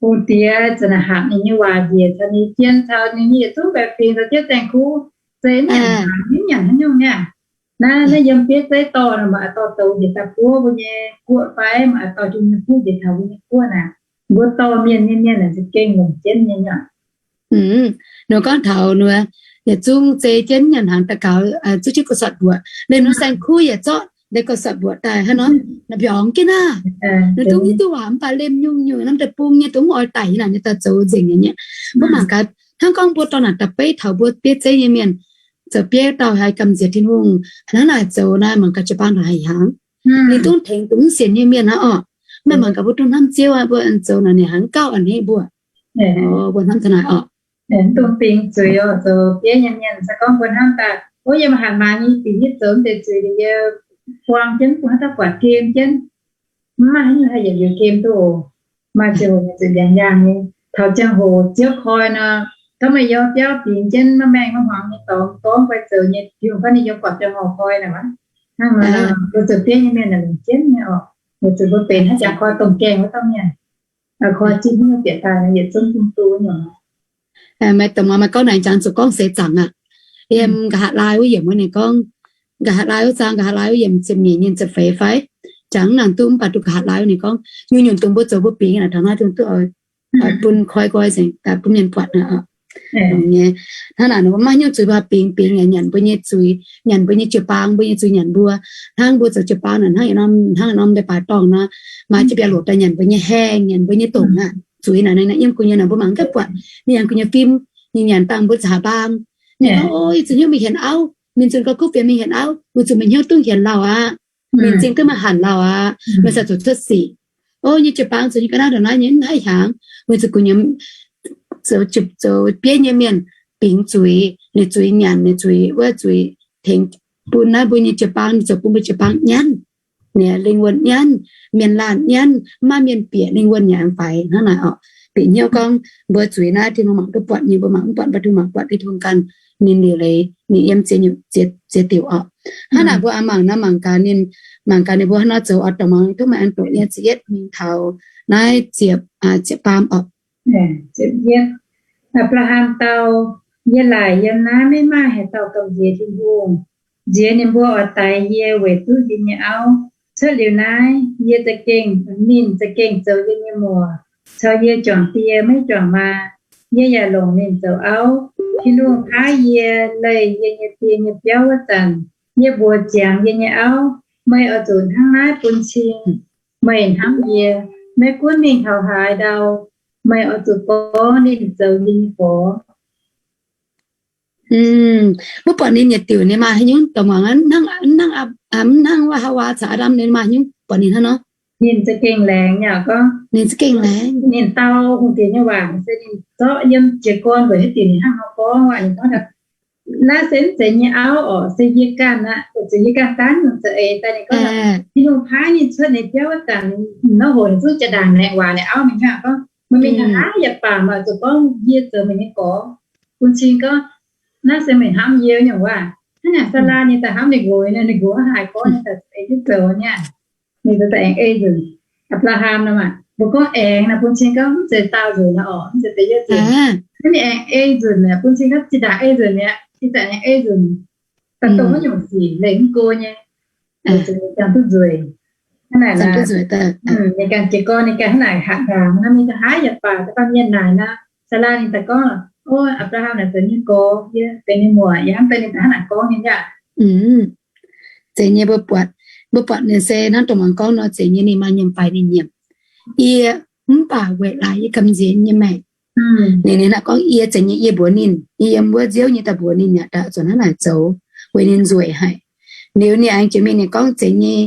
Hungh diex za'naaic hatc ninh nyei waac njiec caux ninh jien caux ninh nyei yietc zungv baeqc fingx caux jienv zaeng kuv, se mv nyanc hnaangx, mv nyanc haaix nyungc niaa. Naaiv, naaiv yiem bieiv zeiv dorh nor, maaih dorh douz njiec daaih buov mbuo nyei guoqv fai maaih dorh Tin-Hungh nyei fuqv njiec taux mbuo nyei guoqv naaic. Mbuo dorh mienh nyei mienh naaic za'gengh longc jienv nyei nyuoqc. Ninh gorngv taux ninh yietc zungv zei jienv nyanc hnaangx daaih gaux zuqv jienv gu'satc mbuoqc. Liuz ninh saeng-kuv yietc zorqv ndeic gorqv-sortv mbuoqc daaih hnangv nor, naaiv mbiorngz jienv naaiv. Ninh dungx hiuv duqv waac mv baac liemh nyungc-nyungc norm deic-bung nyei dongh mv oix daic nyei naaic, ninh daaih zoux nzengc nyei. Mbuo mangc gaax hnangv gorngv mbuo dorh naaic da'beiv taux mbuo bieiv zeiv nyei mienh, zoux bieiv dauh haih gamh nziex Tin-Hungh, hnangv naaic zoux naaiv mangc gaax jiu-baang ndongc haaix hnyangx. Ninh dungx tengx dongh mv sienx nyei mienh hnangv orqc. Mv baac mangc gaax mbuo dongh hnamv Ziouv aqv, mbuo zoux naaic ninh hnangv gauh a'hneiv mbuo. Mbuo hnamv taux naaic orqc. Dongh bingx zuiz oc, zoux bieiv nyei mienh se gorngv mbuo hnamv daaih, o, yie maiv hatc maaz nyei, bingx hiuv zoux deix zuiz, yie buang jienv, buang haaix dauh buatc gem jienv. Mv maaih haaix nyungc haih yietc liuz gem duqv oc. Maaih ziangh hoc nyei zuqc ndiangx-yaangh nyei. Taux ziangh hoc Ziouv koi nor, gorngv meih yiem biauv bingx jienv maiv maengh maiv hmuangx nyei dorngx gorngv guai zoux nyei, Tin-Hungh gorngv ninh yiem buatc ziangh hoc koi naaic aqv. Hnangv nor, mbuo zoux bieiv nyei mienh naaic longc jienv nyei oc. Weic zuqc mbuo benx haaix jangx koi domh gaengh wuov dauh mienh, koi zipv hnyouv bieqc daaih nor yietc zungv bun duqv nyungc. Meih dongh maaih gorngv naaic jangx zuqc gorngv seix zaangc aqv. Yiem nqa'haav laai wuov yiemc wuov ninh gorngv, nqa'haav laai wuov zaang, nqa'haav laai wuov yiemc ziepc nyeic nyei ziepc feix fai, jangx nangc duqv mv baac duqv nqa'haav laai wuov ninh gorngv, nyungc-nyungc dongh mbuo zoux mbuo bingx naaic taux naaiv dongh duqv oix bun koi guai nzengc, bun mienh buatc nyei. Hnangv naaic mbuo maiv haaix nyungc zuiz mbuo haih bingx, bingx yaac nyanc mbuo nyei zuiz, nyanc mbuo nyei jiu-baang, mbuo nyei zuiz nyanc mbuo. Hnangv mbuo zoux jiu-baang naaic hnangv, hnangv norm leiz-baaix dorngh nor, maaih jienv biaa loc daaih nyanc mbuo nyei haengh, nyanc mbuo nyei dongc aqv. Zuiz naaic ninh yiem gu'nyuoz naaic mbuo mangc gaax buatc ninh yangh gu'nyuoz fim, ninh nyanc dangh mbuo nza'haav mbaang. Ninh gorngv, o, ih zanc hnyouv mingh hienx auv, mingh zunh gauh kuv fienx mingh hienx auv, weic zuqc meih hnyouv dungx hienx lauh aqv. Mingh zingh duqv maaih hanc lauh aqv, meih ziouc zuqc cuotv sic. O, yie nyei jiu-baang zoux nyei ga'naaiv ndongc naaiv nyei mv haih hiaangx, weic zuqc gu'nyuoz zoux bieiv nyei mienh bingx zuiz, ninh zuiz nyanc, ninh zuiz wuov zuiz tengx bun naaiv mbuo nyei jiu-baang, ninh zoux bun mbuo jiu-baang nyanc, ninh lingh wuonh nyanc, mienh laanh nyanc, mv maaih mienh bieqc lingh wuonh yaac aengx faix hnangv naaic orqc. Bieqc hnyouv gorngv mbuo zuiz naaiv Tin-Hungh mangc duqv buatc nyei, mbuo mangc mv buatc, mbuo Tin-Hungh mangc buatc, Tin-Hungh ganh ninh liuc leiz, ninh yiem ziex nyungc ziex diuc orqc. Hnangv naaic mbuo a'mangc naaiv mangc gaax ninh, mangc gaax ninh mbuo hnangv nor zoux oix dongh muangx tov meih an doqc nyei ziepc yietv mingh taux naaiv ziepc, ziepc faam orqc. Apc^laa^ham dau, Yie laaic yiem naaiv maiv maaih haaix dauh gamh nziex Tin-Hungh. Nziex ninh mbuo oix daix yie weic zuqc yie nyei auv. Cuotv liuz naaiv, yie za'gengh, ninh za'gengh zoux yie nyei muoc, caux yie juangc die maiv juangc maa. Yie yaac longc ninh zoux auv. Tin-Hungh paaiv yie leih yie nyei die nyei biauv wuov zanc, yie mbuox ziangx yie nyei auv, meih oix zuqc hnangv naaiv bun cing. Meih hnamv yie, maiv gunv mingh taux haaix ndau, meih oix zuqc gorngv ninh zoux yie nyei gorx. Mv buatc ninh yietc diuc ninh maaih haaix nyungc dongh muangx hnangv, mv hnangv Haawaa caux Aa^ndam ninh maaih haaix nyungc buatc ninh hnangv nor. Ninh za'gengh laengz yaac gorngv, ninh za'gengh laengz. Ninh dau hungh diex nyei waac se ninh zorqv yiem jiez gorn weic haaix diuc ninh hnangv nor gorngv waac, ninh gorngv, naaiv se mv zeiz nyei auv orqc, se yie ganh aqv. Weic zuqc yie ganh daanv nyungc za'eix daaih ninh gorngv, Tin-Hungh paaiv ninh cuotv ninh biauv wuov zanc, nor hoc ninh zungv jaa-ndaangc laengz waac ninh auv mingh hnangv gorngv, meih mingh taux haaix yaac baac meih zuqc gorngv yie zoux meih nyei gorx. Bun cing gorngv, naaiv se meih hnamv yie nyungc waac. Hnangv naaic Saalaa ninh daaih hnamv ninh nqox, ninh nqox haaix gorngv ninh daaih za'eix duqv zoux nyei. Ninh daaih aengx ei nzunc. Apc^laa^ham nor maah, mbuo gorngv aengx nor bun cing gorngv mv zeiz daauh nzunc nor orqc, mv zeiz deix yietv nzunc. Hnangv ninh aengx ei nzunc mi'aqv, bun cing gorngv zinh ndaangc ei nzunc mi'aqv, zinh ndaangc aengx ei nzunc. Daaih dongh wuov nyungc sic leih mv go nyei. Jangx duqv nzueic. Hnangv naaic, ninh ganh jiez gorn ninh ganh hnangv naaic hatc ndaangc nor, mingh taux haaix yaac baac da'faanh mienh naaic nor, Saalaa ninh daaih gorngv, o, Apc^laa^ham naaic zoux nyei gorx, yie benx ninh muoc, yie hnamv deix ninh daaih hnangv naaic gorngv nyei aqv. Zeiz nyei mbuo buatc, mbuo buatc ninh se hnangv dongh muangx gorngv nor, zeiz nyei ninh maaih nyiemc faix ninh nyiemc yie, mv baac weic laaix yie gamh nziex nyei maengc. Ninh, ninh hnangv gorngv yie zeiz nyei yie mbuox ninh, yie yiem wuov nziouv nyei daaih mbuox ninh yaac daaih zuqc hnangv naaic zoux, weic ninh nzueic haic. Liuz ninh aengx jiex mingh ninh gorngv zeiz nyei,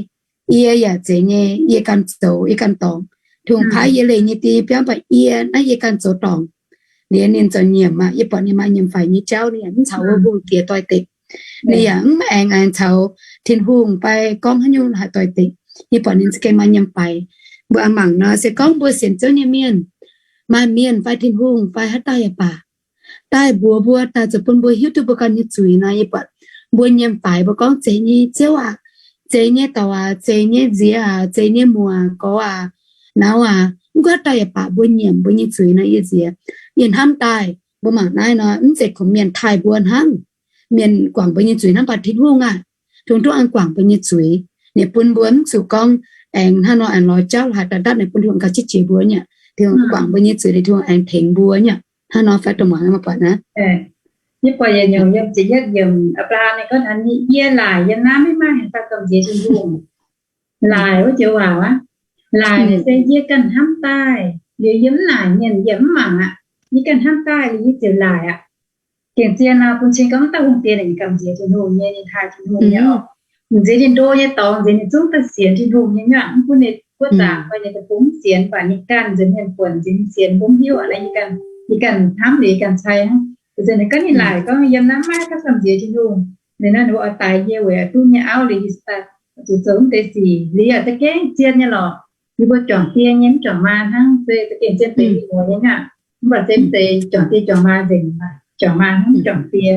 yie yaac zeiz nyei yie ganh zoux yie ganh dorngc. Tin-Hungh paaiv yie leih nyei die biauv baac yie naaiv yie ganh zoux dorngc. Liuz ninh zoux nyiemc aqv, yie buatc ninh maaih nyiemc faix nyei jauv, ninh yaac mv caux wuov hungh diex doix-dekc. Ninh yaac mv aengx, aengx caux Tin-Hungh fai gorngv haaix nyungc haih doix-dekc. Yie buatc ninh za'gengh maaih nyiemc faix. Mbuo a'mangc nor se gorngv mbuo sienx Ziouv nyei mienh, maaih mienh fai Tin-Hungh fai haaix dauh yaac baac, daaih mbuox mbuo, daaih zoux bun mbuo hiuv duqv mbuo ganh nyei zuiz nor, yie buatc mbuo nyiemc faix mbuo gorngv, zeiz nyei Ziouv aac, zeiz nyei dorc aac, zeiz nyei nziez aac, zeiz nyei muoc aac, gorx aac, nauz aac, mv gunv haaix dauh yaac baac mbuo nyiemc mbuo nyei zuiz nor, yie nziex, yie hnamv daaih mbuo mangc naaiv nor, mv zeiz kungx mienh taaih mbuo hnangv. Mienh guangc mbuo nyei zuiz hnangv, mv baac Tin-Hungh aah, Tin-Hungh duqv aengx guangc mbuo nyei zuiz. Ninh bun mbuo mv zuqc gorngv aengx hnangv nor aengx lorz jauv haaix daaih ndatv, ninh bun Tin-Hungh gauh zieqv jiez mbuo nyei, Tin-Hungh guangc mbuo nyei zuiz, Tin-Hungh aengx tengx mbuo nyei. Hnangv nor fai dongh muangx maiv buatc naaiv. Yie buatc yietc nyungc yiem ziepc yietv yiemc, Apc^laa^ham ninh gorngv taux ninh, yie laaic yiem naaiv maiv maaih haaix dauh gamh nziex Tin-Hungh. Laaic wuov joux waac aqv. Laaic naaic se yie ganh hnamv daaih, liuz yie mv laaic mienh yie mv mangc aqv. Yie ganh hnamv daaih liuz yie ziouc laaic aqv. Gengh zien nor bun cing gorngv mv dauh hungh diex naaic gamh nziex Tin-Hungh nyei, ninh taaih Tin-Hungh nyei oc. Nziex ninh ndo nyei dorngx nziex ninh zungv daaih sienx Tin-Hungh nyei nyuav, mv gunv ninh guoqv zaangc fai ninh deic-bung mv sienx, mv baac ninh ganh nziex mienh buonc nziex ninh sienx mbuo mv hiuv aqv. Naaiv yie ganh, yie ganh hnamv liuz yie ganh cai hnangv. Nziex ninh gorngv ninh laaic gorngv yiem naaiv maiv maaih haaix dauh gamh nziex Tin-Hungh. Liuz naaiv ninh mbuo oix daix yie weic duqv nyei auv liuz yie zuqc daaih zuqc zoux mv deix sic. Liuz yaac za'gengh zien nyei lorqc. Yie mbuo juangc die nyei mv juangc maa hnangv, se za'gengh zien deix mienh muoz nyei aqv. Mv baac se mv zeiz juangc die juangc maa nzengc, juangc maa hnangv mv juangc die.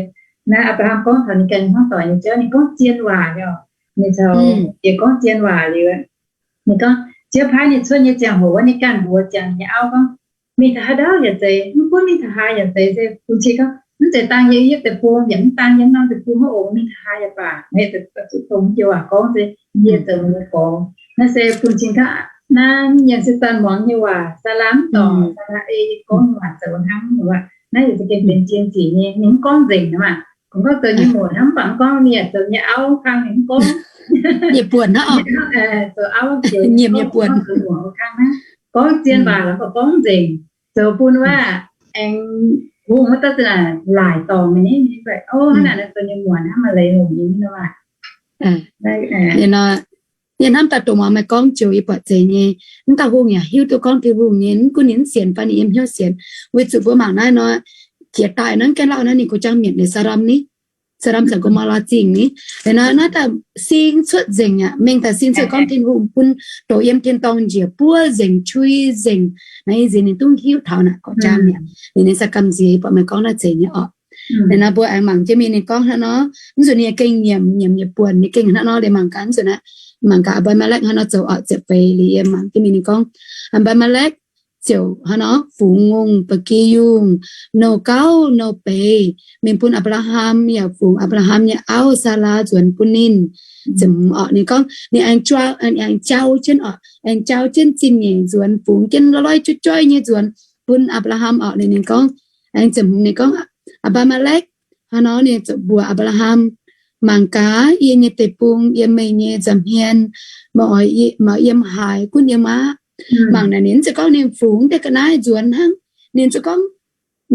Naaiv Apc^laa^ham gorngv taux ninh ganh hnangv doic nyei jauv, ninh gorngv zien waac nyei oc. Ninh caux jiex gorngv zien waac liuz, ninh gorngv Ziouv paaiv ninh cuotv nyei ziangh hoc wuov, ninh ganh mbuox ziangx ninh nyei auv gorngv, mingh taux haaix ndau yaac zeiz, mv gunv mingh taux haaix yaac zeiz. Se bun cing gorngv mv zeiz dangh yiem yie deic-bung yaac mv dangh yiem norm deic-bung wuov oc, mingh taux haaix yaac baac, meih zuqc dongh joux waac gorngv se yie zoux meih nyei gorx. Naaiv se bun cing gorngv naaiv yiem se daaih muangx nyei waac, Saalaa mv dorngc, Saalaa ei yie gorngv nyei waac zoux hnangv. Naaiv yaac za'gengh benx zien zic nyei, ninh mv gorngv nzengc aqv maah. Kungx gorngv zoux nyei muoc hnangv, mv baac mv gorngv ninh yaac zoux nyei auv kang, ninh mv gorngv. Yietc buonc hnangv, zoux auv nyiemc yietc buonc, zoux muoc kang hnangv, gorngv zien waac mv baac gorngv nzengc, zoux bun wuov aengx hungh wuov dauh za'naaic laaic dorngc nyei. Ninh, o, hnangv naaic nor zoux nyei muoc hnangv, maaih leiz longc nyei nor maah. Yie hnamv daaih dongh muangx meih gorngv joux yie buatc zeiz nyei. Mv dauh hungh yaac hiuv duqv gorngv Tin-Hungh nyei, mv gunv ninh mv sienx fai ninh yiem hnyouv sienx. Weic zuqc mbuo mangc naaiv nor, jiex daaih naaiv gaengh lauh naaiv ninh gox jang mietc liuz Saa^ndam ni, Saa^ndam caux Go^maa^laa Zingh ni. Liuz naaiv, naaiv daaih sing cuotv nzengc aqv. Mengh daaih sing cuotv gorngv Tin-Hungh bun doqc yiem tin-dorngh njiec buov nzengc, qui nzengc. Naaiv nziex ninh duqv hiuv taux naaic gox jang mietc. Liuz ninh se gamh nziex, yie buatc meih gorngv naaiv zeiz nyei orqc. Liuz naaiv mbuo aengx mangc jienv mingh ninh gorngv hnangv nor, mv zuqc ninh gengh nyiemc, nyiemc yietc buonc, ninh gengh hnangv nor. Liuz mangc gaax, mv zuqc naaiv, mangc gaax Apc^laa^ma^lekv hnangv nor zoux orqc, ziepc feix. Liuz yie mangc jienv mingh ninh gorngv, Apc^laa^ma^lekv ziouc hnangv nor fungx ngongh ba'gi yungh, nouh gauv nouh beiz, mingh bun Apc^laa^ham yaac fungx Apc^laa^ham nyei auv Saalaa nzuonx bun ninh. Ziepc hmz orqc, ninh gorngv ninh aengx, aengx jauv jienv orqc, aengx jauv jienv zingh nyeic nzuonx, fungx jienv loi loi joiv joiv nyei nzuonx bun Apc^laa^ham orqc. Liuz ninh gorngv, aengx ziepc hmz ninh gorngv, Apc^laa^ma^lekv hnangv nor ninh ziouc mbuox Apc^laa^ham, mangc gaax yie nyei deic-bung yiem meih nyei nza'hmien, meih oix, meih oix yiem haaix gunv yiem aqv. Mangc naaic ninh mv zeiz gorngv ninh fungx deix ga'naaiv nzuonx hnangv. Ninh ziouc gorngv,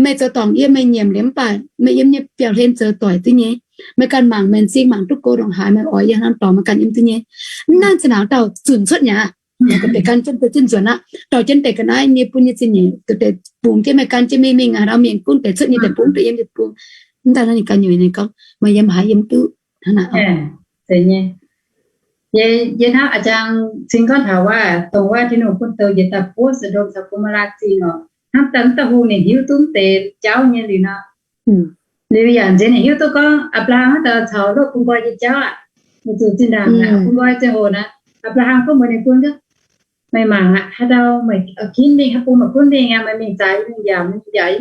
meih zoux dorngc yiem meih nyiemc liuz mv baac meih yiem nyei biauv-hlen zoux doic duqv nyei. Meih ganh mangc meih m'zing mangc duqv go ndongc haaix meih oix yiem hnangv dorngx meih ganh yiem duqv nyei. Mv naaiv zinh ndaangc dauh zunc cuotv nyei aqv. Deix gan jienv deix zunc nzuonx aqv, dorh jienv deix ga'naaiv nyei bun nyei zingh nyeic, deix bungx jienv meih gan jienv mingh mingh aqv, mingh gunv deix cuotv nyei deic-bung, deix yiem deic-bung. Mv daaih naaiv ninh gan nyei ninh gorngv, meih yiem haaix yiem duqv hnangv naaic. Yie hnamv a'jang cing gorngv taux waac, dongh waac Tin-Hungh bun douz njiec daaih buov So^ndom caux Go^mo^laa Zingh oc. Hnamv daaih mv dauh hungh ninh hiuv duqv mv deix jauv nyei liuz nor, liuz yaac nziex ninh hiuv duqv gorngv Apc^laa^ham wuov dauh caux loz bun nqoi nyei jauv aqv. Weic zuqc zinh ndaangc bun nqoi ziangh hoc naaic, Apc^laa^ham gorngv mbuox ninh bun, meih mangc aqv, haaix dauh meih ginv mingh, haaix bung meih gunv mingh aqv, meih mingh zaaix, yie mingh mbiaauc, mingh zaaix,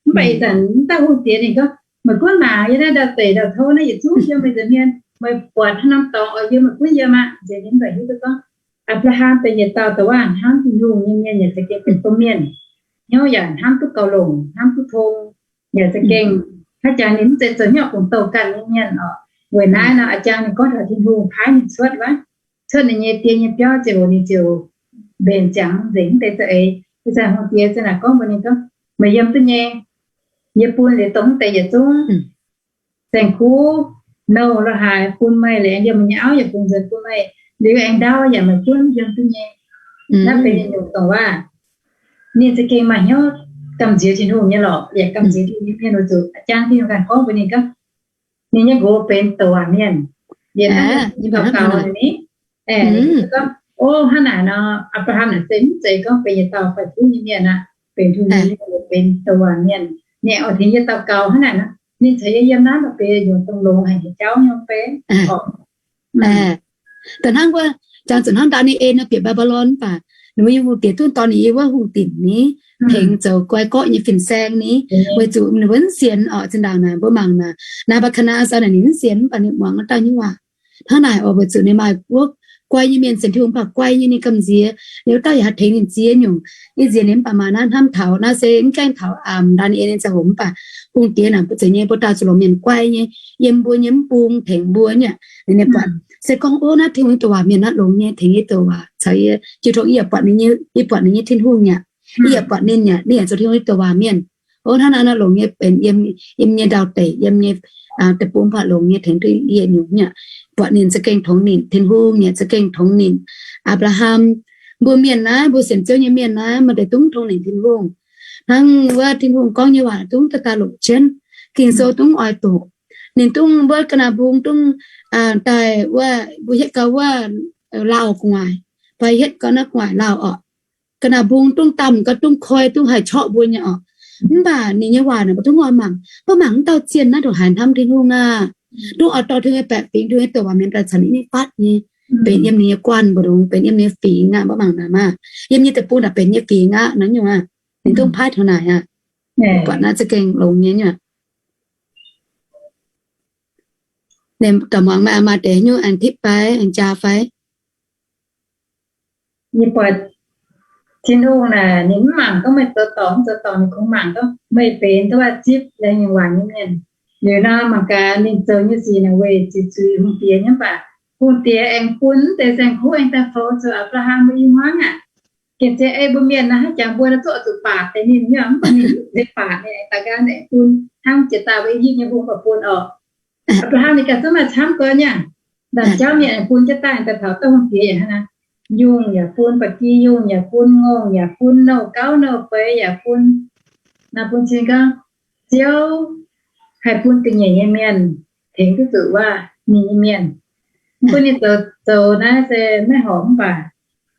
mv baac ih zanc mv dauh hungh diex ninh gorngv, meih gunv mangc, yiem naaiv ndau-deic ndau-touv naaiv yietc zungv yiem meih nza'hmien, meih buatc haaix norm dorngx oix yiem meih gunv yiem aqv. Nziex ninh mv baac hiuv duqv gorngv Apc^laa^ham benx yietc dauh dongh waac hnamv Tin-Hungh nyei mienh, yaac za'gengh benx domh mienh, hnyouv yaac hnamv duqv gauh longc, hnamv duqv tong, yaac za'gengh haaix jangx ninh mv zeiz zoux hnyouv bungx douh ganh nyei mienh oc. Weic naaiv nor, a'jang ninh gorngv taux Tin-Hungh paaiv ninh cuotv wuov, cuotv ninh nyei die nyei biauv ziouc, ninh ziouc mbenc ziangx nzengc mv deix za'eix. Ih zanc hungh diex za'naaic gorngv mbuox ninh gorngv, meih yiem duqv nyei, yie bun liuz dongh mv deix yietc zungv saeng-kuv, nouh lo haaix bun meih, liuz aengx yiem meih nyei auv yaac bungx nzuonx bun meih, liuz aengx ndau yaac meih gunv yiem duqv nyei. Naaiv benx yietc nyungc dongh waac. Ninh za'gengh maaih hnyouv gamh nziex Tin-Hungh nyei lorqc, yaac gamh nziex Tin-Hungh nyei mienh weic zuqc a'jang Tin-Hungh ganh gorngv mbuox ninh gorngv, ninh nyei nqox benx douc waac mienh. Liuz hnangv ninh daux gaux ni, gorngv, o, hnangv naaic nor, Apc^laa^ham naaic se mv zeiz gorngv benx yietc dauh faix-kuv nyei mienh aqv, benx Tin-Hungh nyei mienh, benx douc waac mienh. Ninh oix tengx yie daux gaux hnangv naaic nor, ninh caux yie yiem naaiv mv baac benx yietc nyungc dongh longx haic nyei jauv nyei fai? Da'hnangv wuov, jangx zuqc hnangv Ndaa^ni^en nor bieqc Mbaa^mbe^lon mv baac ninh mbuo nyei hungh diex duqv dorh ninh yiem wuov hungh dinc ni, tengx zoux guai gorqv nyei fin-saeng ni, weic zuqc ninh mbuo mv sienx orqc. Zinh ndaangc naaic mbuo mangc naaic, Naa^mbaa^katv^naa^saa naaic ninh mv sienx mv baac ninh muangx wuov dauh nyungc waac. Hnangv naaic oc, weic zuqc ninh maaih wuov guai nyei mienh sienx Tin-Hungh mv baac guai nyei ninh gamh nziex, liuz dauh yaac haih tengx ninh ziex nyungc. Ih nziex ninh mv baac maaih naaiv hnamv taux naaiv se mv gaengh taux aam Ndaa^ni^en nyei ziangh hoc mv baac hungh diex naaic mbuo zeiz nyei mbuo dauh zuqc longc mienh guai nyei yiem mbuo nyei mv bung tengx mbuo nyei. Ninh buatc se gorngv ov naaiv Tin-Hungh nyei douc waac mienh naaiv longx nyei tengx yie douc waac caux yie jiu tong, yie yaac buatc ninh nyei, yie buatc ninh nyei Tin-Hungh nyei. Yie yaac buatc ninh nyei, ninh yaac zoux Tin-Hungh nyei douc waac mienh. Ov hnangv naaiv nor longx nyei benx yiem, yiem nyei ndau-deic, yiem nyei deic-bung mv baac longx nyei tengx duqv yie nyungc nyei. Buatc ninh za'gengh tongx ninh, Tin-Hungh nyei za'gengh tongx ninh. Apc^laa^ham, mbuo mienh naaiv, mbuo sienx Ziouv nyei mienh naaiv, maaih deix dungv tongx ninh Tin-Hungh. Hnangv wuov Tin-Hungh gorngv nyei waac dungv daaih daaih longc jienv, Ging-Sou dungv oix doqc. Ninh dungv mbuo ga'naaiv mbung dungv daaih wuov, mbuo hietv gau wuov Laauh gu'nguaaic, fai hietv gau naaiv gu'nguaaic Laauh orqc. Ga'naaiv mbung dungv damh gau, dungv koi, dungv haih corqv mbuo nyei orqc. Mv baac ninh nyei waac naaic mbuo dungv oix mangc, mbuo mangc mv dauh zienh naaiv ndongc haaix hnamv Tin-Hungh aqv. Dongh oix dorh Tin-Hungh nyei baeqc fingx, Tin-Hungh nyei douc waac mienh daaih caux ninh nyei fatv nyei, benx yiem ninh nyei guanh mbu'ndongx, benx yiem ninh nyei fingx aqv. Mbuo mangc naaic maah, yiem nyei deic-bung naaic benx nyei fingx aqv nor nyungc aqv. Ninh dongh paaiv taux naaic aqv. Buatc naaiv za'gengh longx nyei nyungc. Ninh daaih muangx meih maaih deix nyungc aengx tipv fai aengx jaa fai? Yie buatc Tin-Hungh naaic ninh mv mangc gorngv meih zoux dorngc mv zoux dorngc, ninh kungx mangc gorngv meih benx duqv zipv laengz nyei waac nyei mienh. Liuz nor mangc gaax ninh zoux nyei sic naaic weic zuqc zuiz hungh diex nyei mv baac hungh diex aengx bun deix saeng-kuv aengx daaih tov zuqc Apc^laa^ham mbuo i hmuangv aqv. Gengh zeiz ei mbuo mienh naaiv hnangv jangx mbuo naaiv zuqc oix zuqc baatc deix ninh nyei, mv baac ninh mv zeiz baatc, ninh aengx daaih nqaang aengx bun hnangv jiex daaih mbuo Iu-Mienh nyei hungh baac bun orqc. Apc^laa^ham ninh ganh zungv maaih camv gau nyei. Ndaamv-jauv mienh aengx bun jienv daaih daaih taux dongh hungh diex yaac hnangv naaiv. Yungh yaac bun, ba'gi yungh yaac bun, ngongh yaac bun, nouh gauv nouh feix yaac bun. Naaiv bun cing gorngv Ziouv haih bun ga'nyiec nyei mienh tengx duqv zuqc waac ninh nyei mienh. Mv gunv ninh zoux zoux naaiv se maiv horpc mv baac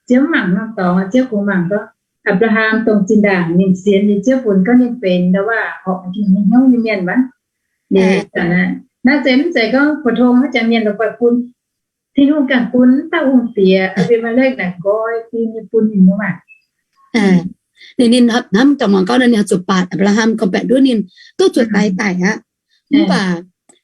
Ziouv mv mangc norm dorngx, Ziouv kungx mangc gorngv Apc^laa^ham dongh zinh ndaangc ninh sienx liuz Ziouv funx gorngv ninh benx ndau waac horpc mingh hnyouv nyei mienh wuov. Liuz naaiv se mv zeiz gorngv pou-tong haaix jaax mienh lorqc, bun Tin-Hungh ganh bun dauh hungh diex Aa^mbi^me^lekv naaic nqoi fim nyei bun ninh nyei maah. Ninh, ninh hnamv daaih muangx gorngv ninh haih zuqc baatc Apc^laa^ham gorngv-baeqc nduov ninh duqv zuotc daix daic aqv. Mv baac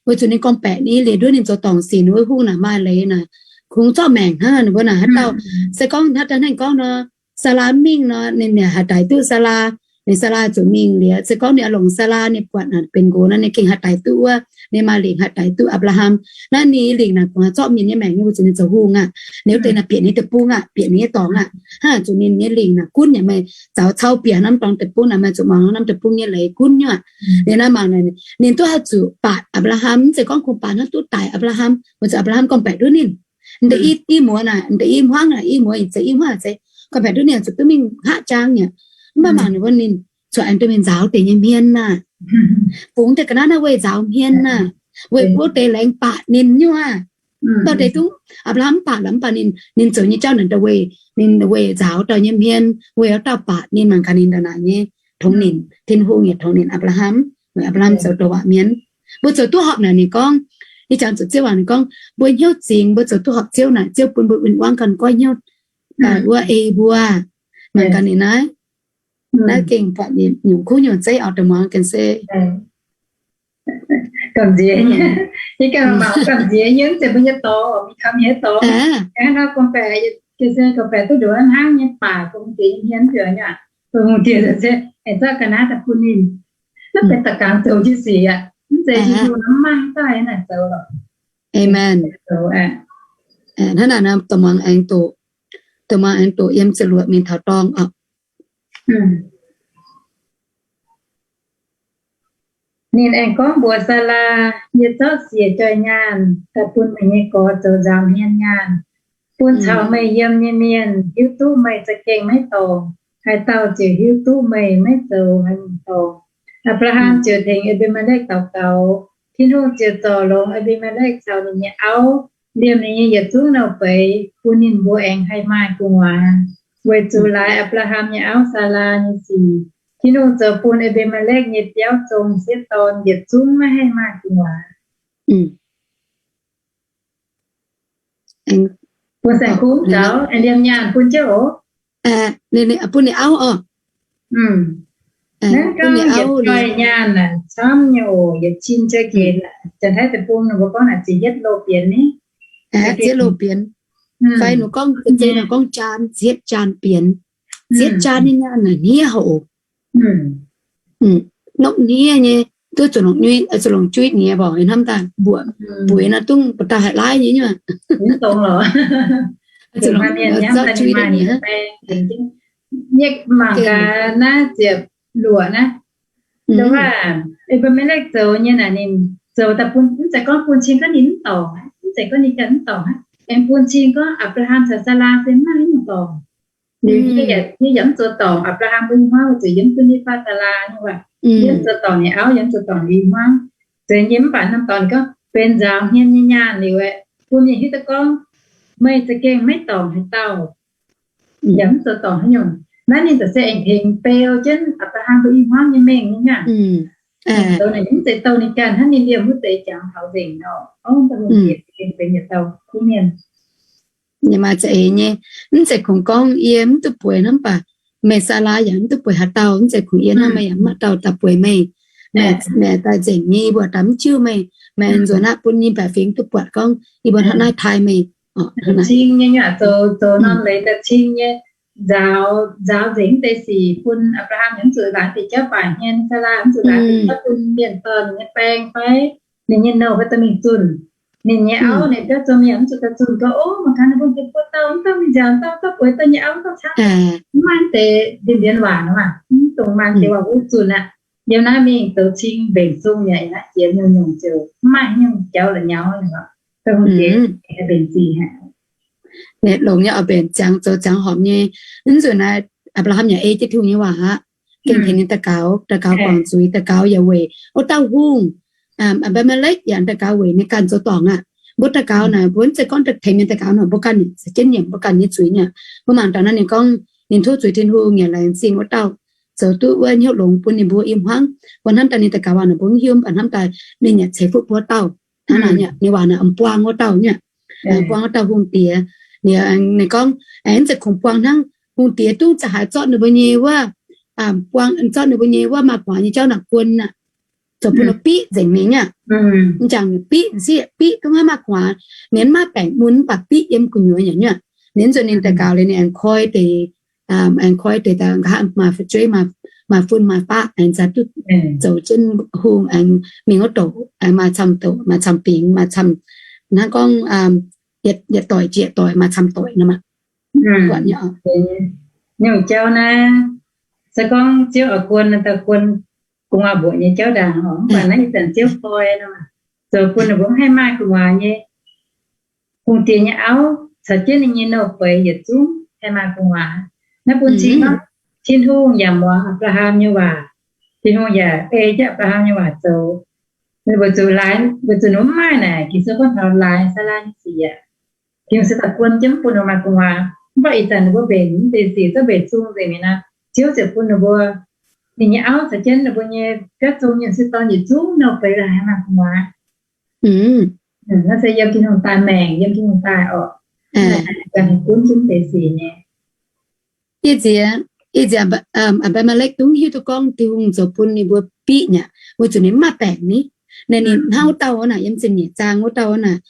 weic zuqc ninh gorngv-baeqc ninh liuz nduov ninh zoux dorngc sic, ninh wuov hungh naaic maaih leiz naaic kungx zorqv maengc hnangv. Ninh mbuo naaic haaix dauh, se gorngv haaix dauh hnangv gorngv nor, Saalaa mingh nor, ninh yaac haih daix duqv Saalaa. Ninh Saalaa zuqc mingh liuz, se gorngv ninh oix longc Saalaa, ninh buatc naaic benx nqox nor, ninh gengh haih daix duqv wuov, ninh maaih lingc haih daix duqv Apc^laa^ham. Naaiv ninh lingc naaic kungx haih zorqv mienh nyei maengc nyei, weic zuqc ninh zoux hungh aqv. Ninh wuov deix naaic bieqc ninh deic-bung aqv, bieqc ninh nyei dorngx aqv. Hnangv zuqc ninh nyei lingc naaic gunv yaac meih zaux cau bieqc norm dorngx deic-bung naaic, meih zuqc muangx norm deic-bung nyei leiz gunv nyei aqv. Liuz naaiv mangc naaic, ninh duqv haih zuqc baatc Apc^laa^ham, mv zeiz gorngv kungx baatc hnangv duqv daic Apc^laa^ham, weic zuqc Apc^laa^ham gorngv-baeqc nduov ninh. Deix i, i muoz naaic, deix i hmuangv naaic, i muoz yaac zeiz, i hmuangv yaac zeiz, gorngv-baeqc nduov ninh zuqc duqv mingh hngaqv jaang nyei. Mv baac mangc ninh wuov ninh zuqc aengx duqv mingh nzaaux deix nyei hmien naaic. Fungx deix ga'naaiv naaiv weic nzaaux hmien naaic, weic wuov deix laengz baatc ninh nyei aqv. Dauh deix duqv Apc^laa^ham mv baatc lorqc, mv baac ninh, ninh zoux nyei jauv naaic weic, ninh weic nzaaux dauh nyei hmien, weic wuov dauh baatc ninh, mangc gaax ninh ndau naaic nyei tongx ninh, Tin-Hungh yaac tongx ninh Apc^laa^ham, weic Apc^laa^ham zoux douc waac mienh. Mbuo zoux duqv horpc naaic ninh gorngv, ih jangx zuqc Ziouv waac ninh gorngv, mbuo hnyouv zingx mbuo zoux duqv horpc Ziouv naaic, Ziouv bun mbuo win-wangv ganh goiv hnyouv wuov ei mbuo. Mangc gaax ninh naaiv, naaiv gengh buatc ninh nyungc kuv nyungc zeiv oix daaih muangx ganh se gamh nziex nyei. Yie ganh mangc gamh nziex nyei, mv zeiz mbuo nyei dorngx, mingh kamv nyei dorngx. Hnangv nor gorngv-baeqc, ga'sie gorngv-baeqc duqv nduov hnangv nyei baac bun deix nyei hmien nzuonx nyei. Bun hungh diex se aengx zorqv ga'naaiv daaih bun ninh. Naaiv benx da'gangx zoux jienv sic aqv. Mv zeiz Tin-Hungh mv maaih dauh naaic zoux lorqc. Amen. Hnangv naaic nor, da'muangx aengx doqc, da'muangx aengx doqc yiem ziepc luoqc mingh taux dorngx oc. Ninh aengx gorngv mbuox Saalaa, Yie zorqv siec joih nyaanh daaih bun meih nyei gorx zoux nzaaux hmien nyaanh, bun caux meih yiem nyei mienh hiuv duqv meih za'gengh maiv dorngc. Haaix dauh ziouc hiuv duqv meih maiv zoux haaix nyungc dorngc. Apc^laa^ham ziouc tengx Aa^mbi^me^lekv daux gaux. Tin-Hungh ziouc zorc longx Aa^mbi^me^lekv caux ninh nyei auv, liemh ninh nyei yietc zungv nouh feix, bun ninh mbuo aengx haih maaih gu'nguaaz. Weic zuqc laaix Apc^laa^ham nyei auv Saalaa nyei sic, Tin-Hungh zoux bun Aa^mbi^me^lekv nyei biauv zong sieqv dorn yietc zungv maiv haih maaih gu'nguaaz. Bun saeng-kuv zaux, liemh nyaanh bun jienv oc. Bun ninh auv oc. Naaiv gauh yietc joih nyaanh naaic camv nyei oc, yietc cin jai gec. Janx-Taiv deic-bung ninh mbuo gorngv naaic ziepc yietv loh bienx ni. Ziepc loh bienx. Fai ninh gorngv, zeiz nor gorngv jaan, zietv jaan bienx. Zietv jaan nyei naaic hniev haic oc. Nopv hniev nyei, duqv zuqc longc nyuiv, zuqc longc juiv nyiex mborqc hnamv daaih mbuoqc bueix nor dungv ba'dauh haih laiv nyei nyuoqc. Zuqc longc juiv nyiex. Mangc gaax naaiv ziepc luoqc naaiv, Abimelekv zoux nyei naaic ninh zoux daaih bun, mv zeiz gorngv bun cing gorngv ninh mv dorngc, mv zeiz gorngv ninh ganh mv dorngc aqv, aengx bun cing gorngv Apc^laa^ham caux Saalaa se mv maaih haaix nyungc dorngc. Liuz yie yaac mv zoux dorngc Apc^laa^ham mbuo i hmuangv, weic zuqc yie mv duqv nyei faa Saalaa nyei waac. Yie mv zoux dorngc ninh auv, yie mv zoux dorngc ninh i hmuangv. Zeiz yie mv baac norm dorngx ninh gorngv benx nzaaux hmien nyei nyaanh liuz aeqv, bun mienh hiuv duqv gorngv meih za'gengh maiv dorngc haaix dauh, yaac mv zoux dorngc haaix nyungc. Naaiv ninh za'gengh se aengx tengx beu jienv Apc^laa^ham mbuo i hmuangv nyei mengh nyei nyaanh. Zoux naaic mv zeiz douh ninh ganh hnangv, ninh liemh wuov deix jangx taux nzengc nor, ov, da'hungh diex za'gengh benx yietc dauh kuv mienh. Ninh maaih za'eix nyei, mv zeiz kungx gorngv yie mv duqv bueix hnangv, mv baac meih Saalaa yaac mv duqv bueix haaix dauh, mv zeiz kungx yie hnangv, meih yaac mv maaih dauh daaih bueix meih. Meih daaih nzengc nyei, yie mbuo daaih mv jiuv meih. Meih nzuonx aqv, bun yie baeqc fingx duqv buatc gorngv yie mbuo hnangv naaiv taaih meih. Cing nyei nyuoqc, zoux, zoux norm leiz daaih cing nyei, nzaaux, nzaaux nzengc mv deix sic bun Apc^laa^ham, yaac mv zuqc laangz deix jauv baac hmien, Saalaa mv zuqc laangz deix jauv bun mienh dorh ninh nyei baeng fai ninh nyei nouh fai dorh mingh zunh. Ninh nyei auv, ninh biauv zong mienh mv zuqc daaih zunh gorngv, ov, mangc gaax ninh mbuo deix buo dauh, mv dauh mingh nziaauc dauh, dauh bueix dauh nyei auv, dauh camv. Mv maaih deix ndie-mbienx waac nor maah, mv dungx maaih deix waac-huv zunh aqv. Yiem naaiv mingh zoux cing mbenc sung yaac naaiv jiex nyungc-nyungc ziouc mv maaih haaix nyungc jauv la'nyauv nor. Da'hungh diex haih mbenc zingh haic. Longx nyei oc, mbenc ziangx zoux ziangx horpc nyei. Mv nzunc naaiv Apc^laa^ham yaac ei jienv Tin-Hungh nyei waac aqv, gengh tengx ninh daux gaux, daux gaux guangc zuiz, daux gaux yaac weic wuov dauh hungh, Apc^laa^ham yaac daux gaux weic ninh ganh zoux dorngc aqv. Mbuo daux gaux naaic, mbuo mv zeiz gorngv tengx mienh daux gaux nor, mbuo ganh za'jienv nyiemc mbuo ganh nyei zuiz nyei. Mbuo mangc taux naaiv ninh gorngv ninh tov zuiz Tin-Hungh yaac laengz zingh wuov dauh zoux duqv wuov hnyouv longx bun ninh mbuo i hmuangv. Mbuo hnamv daaih ninh daux gaux waac naaic mbuo mv hiuv, mv baac hnamv daaih ninh yaac ceix fuqv mbuo wuov dauh. Hnangv naaic nyei waac naaic m'buang wuov dauh nyei, m'buang wuov dauh hungh diex. Ninh gorngv, aengx mv zeiz kungx buang hnangv, hungh diex dungv za'haaix zorqv ninh mbuo nyei wuov, buang zorqv ninh mbuo nyei wuov maaih gu'nguaaz nyei jauv naaic guon aqv, zoux bun ninh biqv nzengc mingh aqv. M'jangc biqv sieqv, biqv dungv maiv maaih gu'nguaaz. Ninh mv maaih baengc mun mv baac biqv yiem gu'nyuoz nyei. Ninh nzuonx ninh daux gaux liuz ninh aengx koi deix, aengx koi deix nqa'haav maaih fu'jueiv, maaih fun maaih faqv, aengx za'gengh duqv zoux jienv hungh, aengx mingh wuov doqc, aengx maaih camv doqc, maaih camv bingx, maaih camv, hnangv gorngv yietc doic jieqv doic, maaih camv doic nor maah. Nyungc jauv naaiv, se gorngv Ziouv oix guon, daaih guon gu'nguaaz mbuoqc nyei jauv ndaangc oc. Mv baac naaiv ih zanc Ziouv koi nor, zoux bun ninh mbuo mv haih maaih gu'nguaaz nyei. Hungh diex nyei auv caux jienv ninh nyei nouh feix yietc zungv haih maaih gu'nguaaz. Naaiv bun cing gorngv Tin-Hungh yaac muangx Apc^laa^ham nyei waac. Tin-Hungh yaac ei jienv Apc^laa^ham nyei waac zoux. Ninh mbuo zuqc laaix, weic zuqc ninh mv maaih naaic, Ging-Sou gorngv taux laaix Saalaa nyei sic aqv. Ging-Sou daaih guon jienv mv bun ninh maaih gu'nguaaz. Mv baac ih zanc ninh mbuo mbenc mv deix sic, zorqv mbenc sung nzengc mi'aqv. Ziouv ziouc bun ninh mbuo, ninh nyei auv caux jienv ninh mbuo nyei biauv zong mienh se dorn yietc zungv nouh feix laaix haih maaih gu'nguaaz. Naaiv se yiem Tin-Hungh daaih maengc, yiem Tin-Hungh daaih oc. Ganh haih gunv jienv deix sic nyei. Yie nziex, yie nziex Apc^laa^ham dungv hiuv duqv gorngv Tin-Hungh zoux bun ninh mbuo biqv nyei, weic zuqc ninh mv maaih baengc ni. Naaiv ninh hnangv wuov dauh naaic, yiem zinh nyeic zaang wuoz dauh naaic,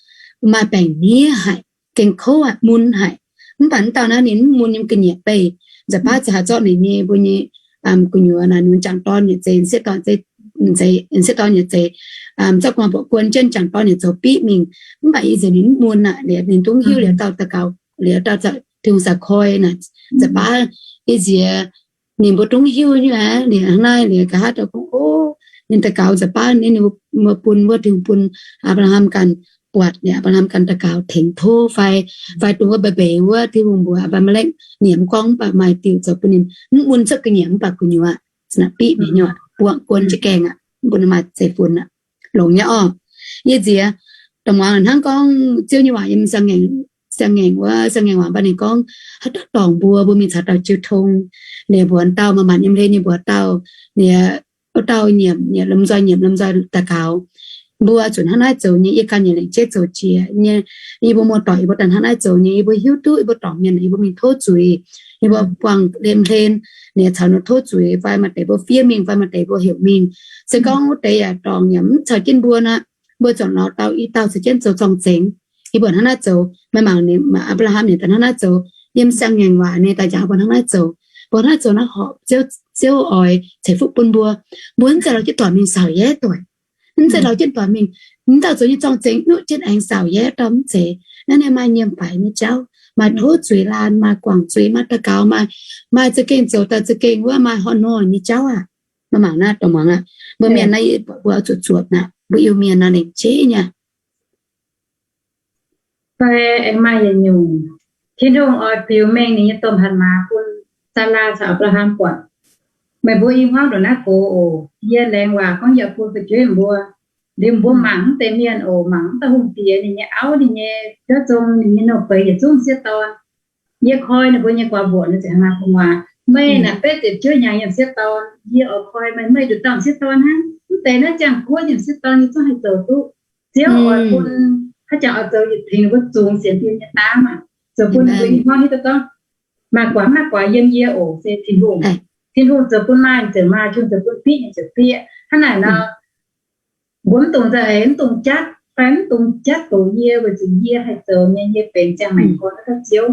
maaih baengc niev haic, gengh kouv haic, mun haic. Mv baac wuov dauh naaiv ninh mv mun, yiem ga'nyiec beih, nza'baav za'gengh zorqv ninh nyei mbuo nyei gu'nyuoz naaic, ninh jangc dorn nyei zeix, sieqv dorn nyei zeix, zorqv gu'nguaaz mbuoqc guon jienv jangc dorn nyei zoux biqv mingh. Mv baac yie nziex ninh mv mun aqv. Liuz ninh dungv hiuv liuz dauh daux gaux, liuz dauh Tin-Hungh caux koi naaic, nza'baav yie nziex ninh mbuo dungv hiuv nyei aqv. Liuz hnangv naaiv liuz nqa'haav dauh gorngv, ov, ninh daux gaux nza'baav ninh, ninh mbuo bun wuov Tin-Hungh bun Apc^laa^ham ganh buatc, liuz Apc^laa^ham ganh daux gaux tengx tov fai, fai dongh wuov mbeix mbeix wuov Tin-Hungh mbuox Apc^laa^ham nyiemc gorngv mv baac maaih diuh zoux bun ninh mv mun cuotv ga'nyiec mv baac gu'nyuoz naaic biqv mingh nyei, buangh guon jienv gaengh aqv, mv bun ninh maaih zeiv-fun aqv. Longx nyei orqc. Yie nziex dongh muangx hnangv gorngv Ziouv nyei waac yiem siang-ngaengc wuov, siang-ngaengc waac mv baac ninh gorngv, haaix dauh dorngc mbuo, mbuo mingh caux dauh jiu tong. Liuz mbuox dauh, manc-manc nyei mienh, ninh mbuox dauh, liuz wuov dauh nyiemc, nyiemc lomh nzoih, nyiemc lomh nzoih daux gaux. Mbuo zuqc hnangv naaiv zoux nyei, yie ganh nyei lengc jeiv zoux jiex nyei. Yie mbuo muoz-doic yie mbuo daaih hnangv naaiv zoux nyei, yie mbuo hiuv duqv yie mbuo dorngc mienh, yie mbuo mingh tov zuiz, yie mbuo buangh hlen-hlen, liuz caux ninh tov zuiz fai maaih deix mbuo fiev mingh fai maaih deix mbuo heuc mingh. Se gorngv wuov deix yaac dorngc yaac mv caux jienv mbuo nor, mbuo zuqc lorz dauh i dauh caux jienv zoux zorng-zengx. yie mbuo hnangv naaiv zoux. Meih mangc ninh, Apc^laa^ham ninh daaih hnangv naaiv zoux. Yiem siang-ngaengc waac ninh daaih jangx mbuo hnangv naaiv zoux. Mbuo hnangv naaiv zoux naaiv horpc Ziouv, Ziouv oix ceix fuqv bun mbuo. Mbuo mv zeiz lauh jienv doic mingh saauc yaev doic. Mv zeiz lauh jienv doic mingh, mv dauh zoux nyei zorng-zengx nuqv jienv aengx saauc yaev dorh mv zeiz. Naaiv ninh maaih nyiemc faix nyei jauv, maaih tov zuiz laanh, maaih guangc zuiz, maaih daux gaux, maaih, maaih za'gengh zoux daaih za'gengh wuov maaih horh nor nyei jauv aqv. Mbuo mangc naaiv dongh muangx aqv. Mbuo mienh naaiv buatc mbuo oix zuqc zuotc aqv. Mbuo Iu-Mienh nor lengc jeiv nyei. Fai aengx maaih yietc nyungc, Tin-Hungh oix biux mengh ninh nyei domh hatc maaz bun Saalaa caux Apc^laa^ham buatc, meih mbuo i hmuangv ndongc naaiv gox oc. Yie laengz waac gorngv yie bun fu'jueiv mbuo, liuz mbuo mangc mv deix mienh oc, mangc mv dauh hungh diex ninh nyei auv, ninh nyei jauv zong, ninh nyei nouh beiz yietc zungv sieqv dorn. Yie koi ninh mbuo nyei guaax mbuoqc nor ziouc maaih gu'nguaaz, meih naaic betv ziepc juov hnyangx yiem sieqv dorn, yie oix koi meih, meih nduqc dauh sieqv dorn hnangv. Mv deix naaiv ziangh guoqv nyei sieqv dorn yie zungv haih zoux duqv. Ziouv oix bun haaix jangx oix zoux yietc tengx ninh mbuo zungx sienx fim nyei daav maah, zoux bun ninh mbuo i hmuangv hiuv duqv gorngv, maaih guaax mv maaih guaax yiem yie oc, se Tin-Hungh. Tin-Hungh zoux bun maaih ziouc maaih, Tin-Hungh zoux bun bieqv nyei ziouc bieqv. Hnangv naaic nor, mbuo mv dungx nzauh heix, mv dungx jatv fai mv dungx jatv doqc yie, weic zuqc yie haih zoux nyei, yie benx ziangh maengc gorn naaiv dauh Ziouv.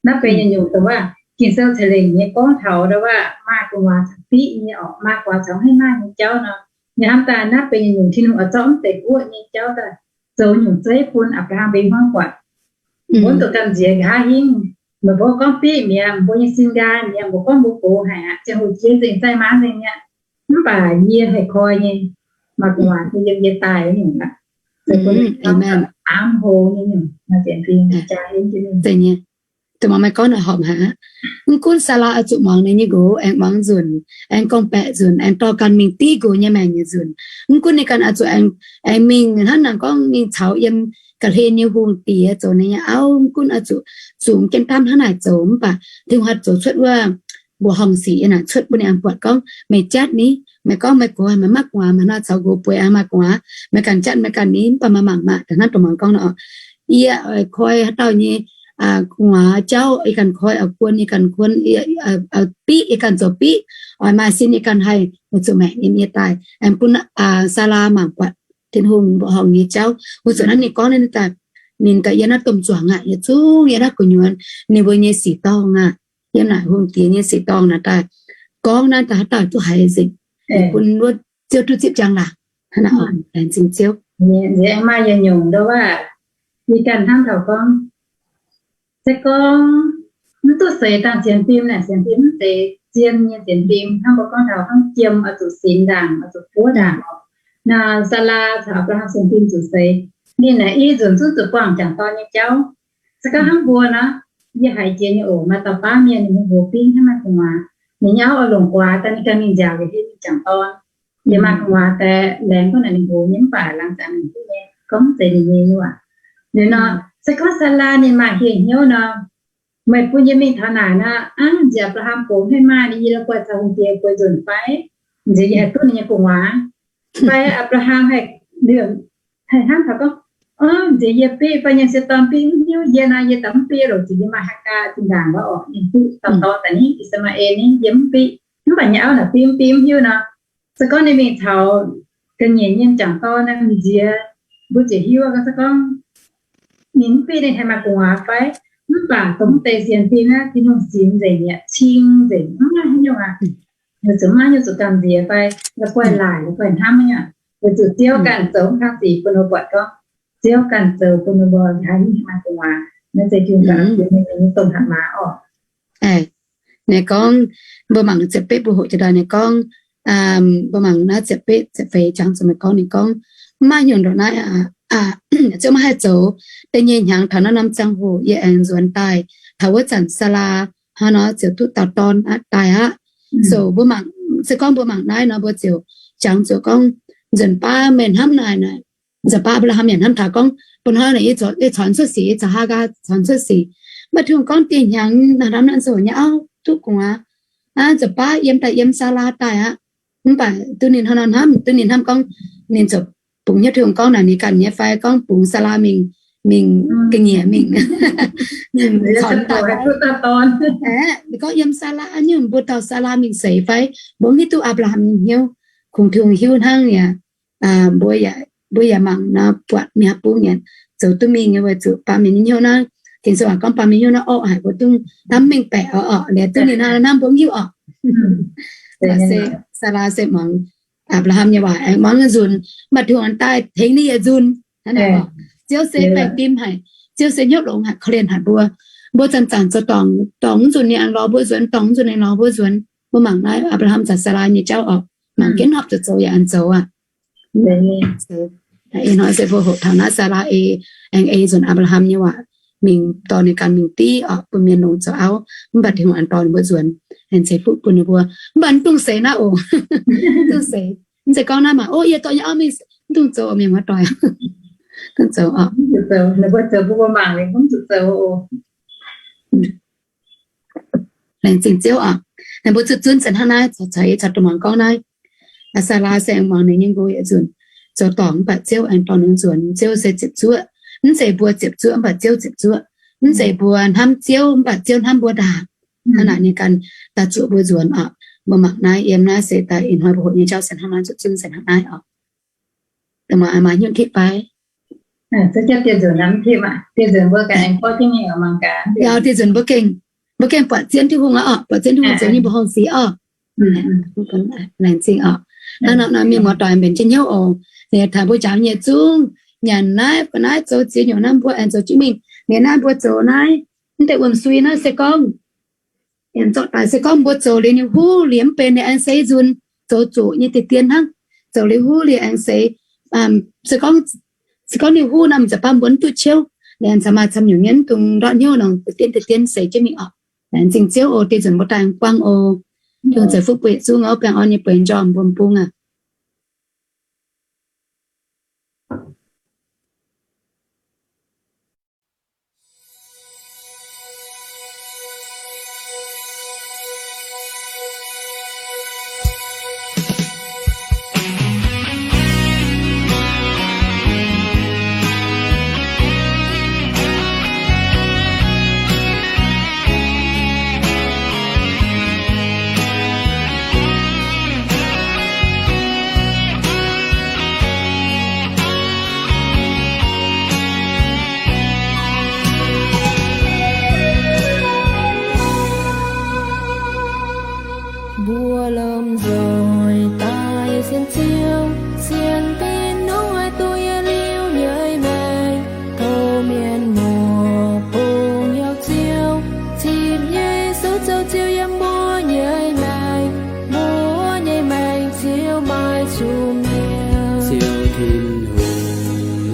Naaiv benx yietc nyungc dongh waac Ging-Sou ceix lengc nyei gorngv taux ndau waac maaih gu'nguaaz caux bieqv nyei orqc, maaih guaax caux mv haih maaih nyei jauv nor. Yie hnamv daaih naaiv benx yietc nyungc Tin-Hungh oix zorqv mv deix guoqv nyei jauv daaih zoux nyungc zeiv bun Apc^laa^ham mbuo i hmuangv buatc. Mbuo mv dungx gamh nziex nqa'haav hingv. Meih mbuo gorngv bieqv mi'aqv, mbuo nyei sin nqaai mi'aqv, mbuo gorngv mbuo gox haic aqv, ziangh hoc jiex nzengc, zaih maaz nzengc mi'aqv. Mv baac yie haih koi nyei, maaih gu'nguaaz yiem yie daaih nyungc aqv. Aamen. Aamen. Dongh meih gorngv naaic horpc haic aqv. Mv gunv Saalaa oix zuqc muangx ninh nyei nqox, aengx muangx nzunc, aengx gorngv-baeqc nzunc, aengx dorh ganh mingh div nqox nyei maengc nyei nzunc, mv gunv ninh ganh oix zuqc aengx, aengx mingh hnangv naaic gorngv mingh caux yiem ga'hlen nyei hungh diex zoux ninh nyei auv, mv gunv oix zuqc zungx jienv daamv hnangv naaic zoux, mv baac Tin-Hungh haih zoux cuotv wuov mbuoqc horngh sic yiem naaic cuotv bun ninh aengx buatc gorngv, meih jatv ni, meih gorngv meih gox meih maiv gu'nguaaz, meih hnangv caux nqox bueix aengx maaih gu'nguaaz, meih ganh jatv meih ganh ni, mv baac meih mangc maah, da'hnangv dongh muangx gorngv nor, yie oix koi haaix dauh nyei gu'nguaaz jauv, yie ganh koi, oix guon yie ganh guon, biqv yie ganh zoux biqv, oix maaih sin yie ganh haih weic zuqc maengc yiem yie daaih. Aengx bun Saalaa mangc buatc Tin-Hungh mbuoqc horngh nyei jauv. Wuov zanc naaiv ninh gorngv daaih, ninh daaih yiem naaiv domh zuangx aqv, yietc zungv yiem naaiv gu'nyuoz ninh mbuo nyei sic dorngh aqv, yiem naaic hungh diex nyei sic dorngh naaic daaih gorngv naaiv daaih haaix dauh duqv haiz nzengc, bun wuov Ziouv duqv zipv njang laangc. Hnangv naaic, laengz zingh Ziouv. Nziex aengx maaih yietc nyungc ndo waac, yie ganh hnamv taux gorngv, se gorngv mv duqv seix dangh sienx fim naaic, sienx fim mv zeiz zien nyei sienx fim, hnangv mbuo gorngv taux hnangv jiem oix zuqc sinx ndaangc, oix zuqc buov ndaangc oc. Naaiv Saalaa caux Apc^laa^ham sienx fim zuqc seix, ninh naaic i nzunc zungv zuqc buangh jangc dorn nyei jauv. Se gorngv hnangv mbuo nor, yie haiz jiex nyei oc, maaih dauh baav mienh ninh nyei nqox bingv hnangv maaih gu'nguaaz, ninh nyei auv oix longc guaax daaih ninh ganh mingh nziaauc liuz ninh jangc dorn. Yie maaih gu'nguaaz daaih laengz gorngv naaic ninh nqox nyei mv baac laangz ziangx ninh duqv nyei, gorngv mv zeiz ninh nyei nyuoqc. Liuz nor, se gorngv Saalaa ninh maaih hieh hnyouv nor, meih bun yie mingh taux naaic nor, aav, nziex Apc^laa^ham gox mv haih maaih, ninh yie la'guaih caux hungh diex bueix nzunc fai? Nziex yie haih duqv ninh nyei gu'nguaaz fai? Apc^laa^ham haih, haih hnamv taux gorngv, o, nziex yie biqv fai nyei sieqv dorn biqv mv hiuv, yie nor yie daaih mv biqv longc zuqc yie maaih Haagaa zinh ndaangc wuov orqc, ninh duqv dauh dorn daaih ni, I^saa^maa^en ni, yie mv biqv. Mv baac nyei auv naaic biqv mv biqv mv hiuv nor, se gorngv ninh mingh taux ga'nyiec nyei jangc dorn naaic nziex, mbuo ziouc hiuv gorngv se gorngv ninh mv biqv ninh haih maaih gu'nguaaz fai. Mv baac dongh mv deix sienx fim naaiv Tin-Hungh sinx nzengc mi'aqv, cing nzengc, mv maaih haaix nyungc aqv. Weic zuqc mv maaih haaix nyungc zuqc gamh nziex fai la'guaih laaic, la'guaih hnamv nyungc. Weic zuqc Ziouv ganh zoux mv kang sic bun ninh mbuo buatc gorngv, Ziouv ganh zoux bun ninh mbuo nqa'haav hingv maaih gu'nguaaz. Naaiv se Tin-Hungh ganh bun ninh nyei domh hatc maaz orqc. Ninh gorngv, mbuo mangc ziepc betv mbuo hoqc jiex daaih ninh gorngv, mbuo mangc naaiv ziepc betv ziepc feix jangx zuqc meih gorngv, ninh gorngv, mv maaih nyungc ndongc naaiv aqv. Ziouv maiv haih zoux. Da'nyeic hnyangx taux naaiv norm ziangh hoc yie aengx nzuonx daaih, taux wuov zanc Saalaa hnangv nor ziouc duqv dauh dorn aqv, daaih aqv. So mbuo mangc, se gorngv mbuo mangc naaiv nor mbuo ziouc jangx zuqc gorngv, nzunc baav meih hnamv naaic, nzunc baav Apc^laa^ham yaac hnamv taux gorngv, bun hnoi naaic yie corc cuotv sic, yie caux Haagaa corc cuotv sic. Mv baac Tin-Hungh gorngv da'nyeic hnyangx naaic hnamv naaiv nzunc nyei auv duqv gu'nguaaz aqv, nzunc baav yiem daaih yiem Saalaa daaih aqv. Mv baac duqv ninh hnangv nor hnamv, duqv ninh hnamv gorngv, ninh ziouc bungx hnyouv Tin-Hungh gorngv naaic ninh ganh nyei fai gorngv bungx Saalaa mingh, mingh ga'nyiec mingh, mingh corc daaih. Aeqv, ninh gorngv yiem Saalaa nyungc, mbuo dorh Saalaa mingh seix fai, mbuo mv hiuv duqv Apc^laa^ham nyei hnyouv, kungx Tin-Hungh hiuv hnangv yaac, mbuo yaac mbuo yaac mangc nor buatc mienh haih bun nyanc zoux duqv mingh nyei weic zuqc baamh mienh nyei hnyouv naaiv, Ging-Sou waac gorngv baamh mienh hnyouv naaiv orqv haic, mbuo duqv hnamv mengh baeqc orqc, liuz duqv ninh hnangv, hnamv mbuo mv hiuv orqc. Mv baac se Saalaa se muangx Apc^laa^ham nyei waac, aengx muangx nzunc, mv baac Tin-Hungh daaih tengx ninh yietc nzunc. Ziouv se baengh fim haic, Ziouv se hnyouv longx haic, korv-lienh haic mbuo. Mbuo zanc-zanc zoux dorngc, dorngc mv nzunc ninh aengx lorz mbuo nzuonx, dorngc mv nzunc ninh lorz mbuo nzuonx. Mbuo mangc naaiv Apc^laa^ham caux Saalaa nyei jauv orqc, mangc jienv horpc zuqc zoux yaac aengx zoux aqv. Ih hnoi se mbuo hoqc taux naaiv Saalaa ei, aengx ei nzunc Apc^laa^ham nyei waac mingh dorh ninh ganh mingh div orqc, bun mienh longx zoux auv, mv baac Tin-Hungh aengx dorh ninh mbuo nzuonx, aengx ceix fuqv bun ninh mbuo. Mv baac mv dungx seix naaiv oc. Mv dungx seix. Mv zeiz gorngv naaiv maah, o, yie dorh nyei auv mingh, mv dungx zoux, mienh muoz-doic. Dungx zoux orqc. Laengz zingh Ziouv oc. Naaiv mbuo zuqc zunv se hnangv naaiv, caux yie caux duqv muangx gorngv naaiv. Saalaa se aengx muangx ninh nyei nqox yietc nzunc, zoux dorngc mv baac Ziouv aengx dorh ninh nzuonx. Ziouv se ziepc zuoqv. Mv zeiz mbuo ziepc zuoqv mv baac Ziouv ziepc zuoqv. Mv zeiz mbuo hnamv Ziouv mv baac Ziouv hnamv mbuo ndaangc. Hnangv naaic ninh ganh daaih zuoqc mbuo nzuonx oc. Mbuo mangc naaiv yiem naaiv se daaih ih hnoi mbuo hoqc nyei jauv se hnangv naaiv, zuqc zunv se hnangv naaiv oc. Maaih hnyouv tipv fai? Yaac dieh nzunc mbuo gengh, mbuo gengh buatc zien Tin-Hungh aqv oc, buatc zien Tin-Hungh zoux nyei mbuoqc hungh sic oc. Laengz zingh oc. Hnangv nor mienh muoz-doic mbenc jienv hnyouv oc. Ninh taux mbuo njaaux nyei zungv, nyanc naaiv, ba'naaiv zoux ziex nyungc naaiv mbuo aengx zoux jienv mingh. Liuz naaiv mbuo zoux naaiv, mv deix wuom-sui naaiv se gorngv, zorqv daaih se gorngv mbuo zoux liuz ninh huv liuz mv benx ninh aengx seix nzunc, zoux zuqc nyei deix dien hnangv. Zoux liuz huv liuz aengx seix, se gorngv, se gorngv ninh huv nor, m'zaqc baav mbuo mv duqv ciouv, ninh aengx caux maaih camv nyungc nyei mv dungx ndortv hnyouv nor, deix dien deix dien seix jienv mingh oc. Laengz zingh Ziouv oc, dieh nzunc mbuo daaih mv buangv oc. Tin-Hungh ceix fuqv bun yietc zungv oc, baengh orn nyei bueix njormh mbuo m'bung aac. Mbuo lomh nzoih daaih sienx Ziouv, sienx Tin-Hungh haih duqv yietc liuz nyei maengc. Tov mienh muoz bungx heuc Ziouv, zipv Yesu zoux Ziouv yiem mbuo nyei maengc. Mbuo nyei maengc Ziouv maaih zuqc mi'aqv. Ziouv Tin-Hungh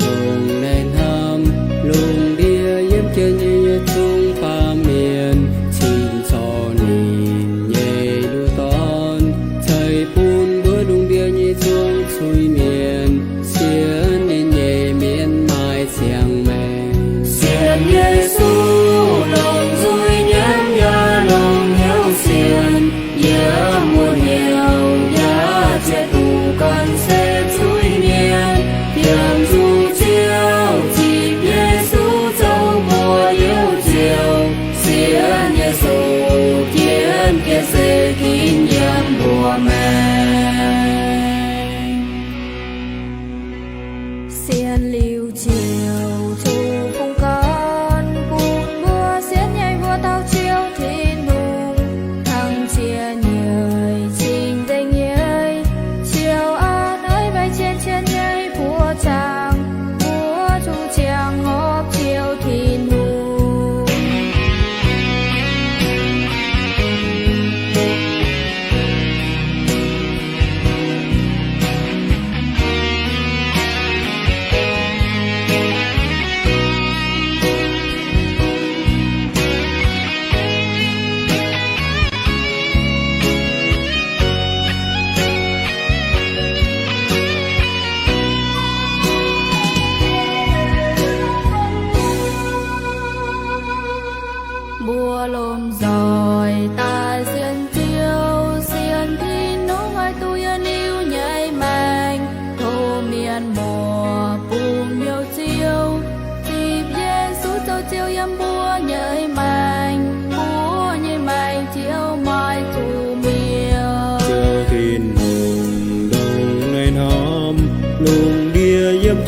longx laengz hnamv lungh ndiev yiem jienv nyei yietc zungv baamh mienh, cingx zorc ninh nyei nduqc Dorn ceix bun mbuo lungh ndiev nyei zuqc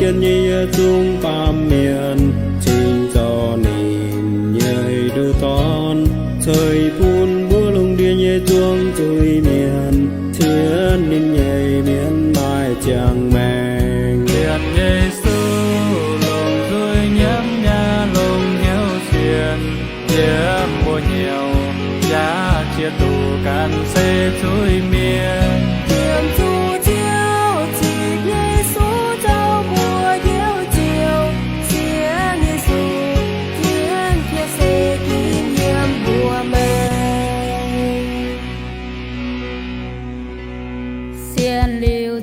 jienv nyei yietc zungv baamh mienh, cingx zoux ninh nyei nduqc dorn, ceix bun mbuo lungh ndiev nyei zuangx zuiz-mienh, cien ninh nyei mienv maaih ziangh maengc. Sienx Yesu longc nzuih nyiemv nyei longc hnyouv sienx, yiem mbuo hnyouv yaac ziex duqv ganh se zuiz-mienh. Sienx zuqc Ziouv zipc Yesu zoux mbuo Ziouv, sienx Yesu, sienx Ziouv se ginv yiem mbuo maengc. Sienx liuz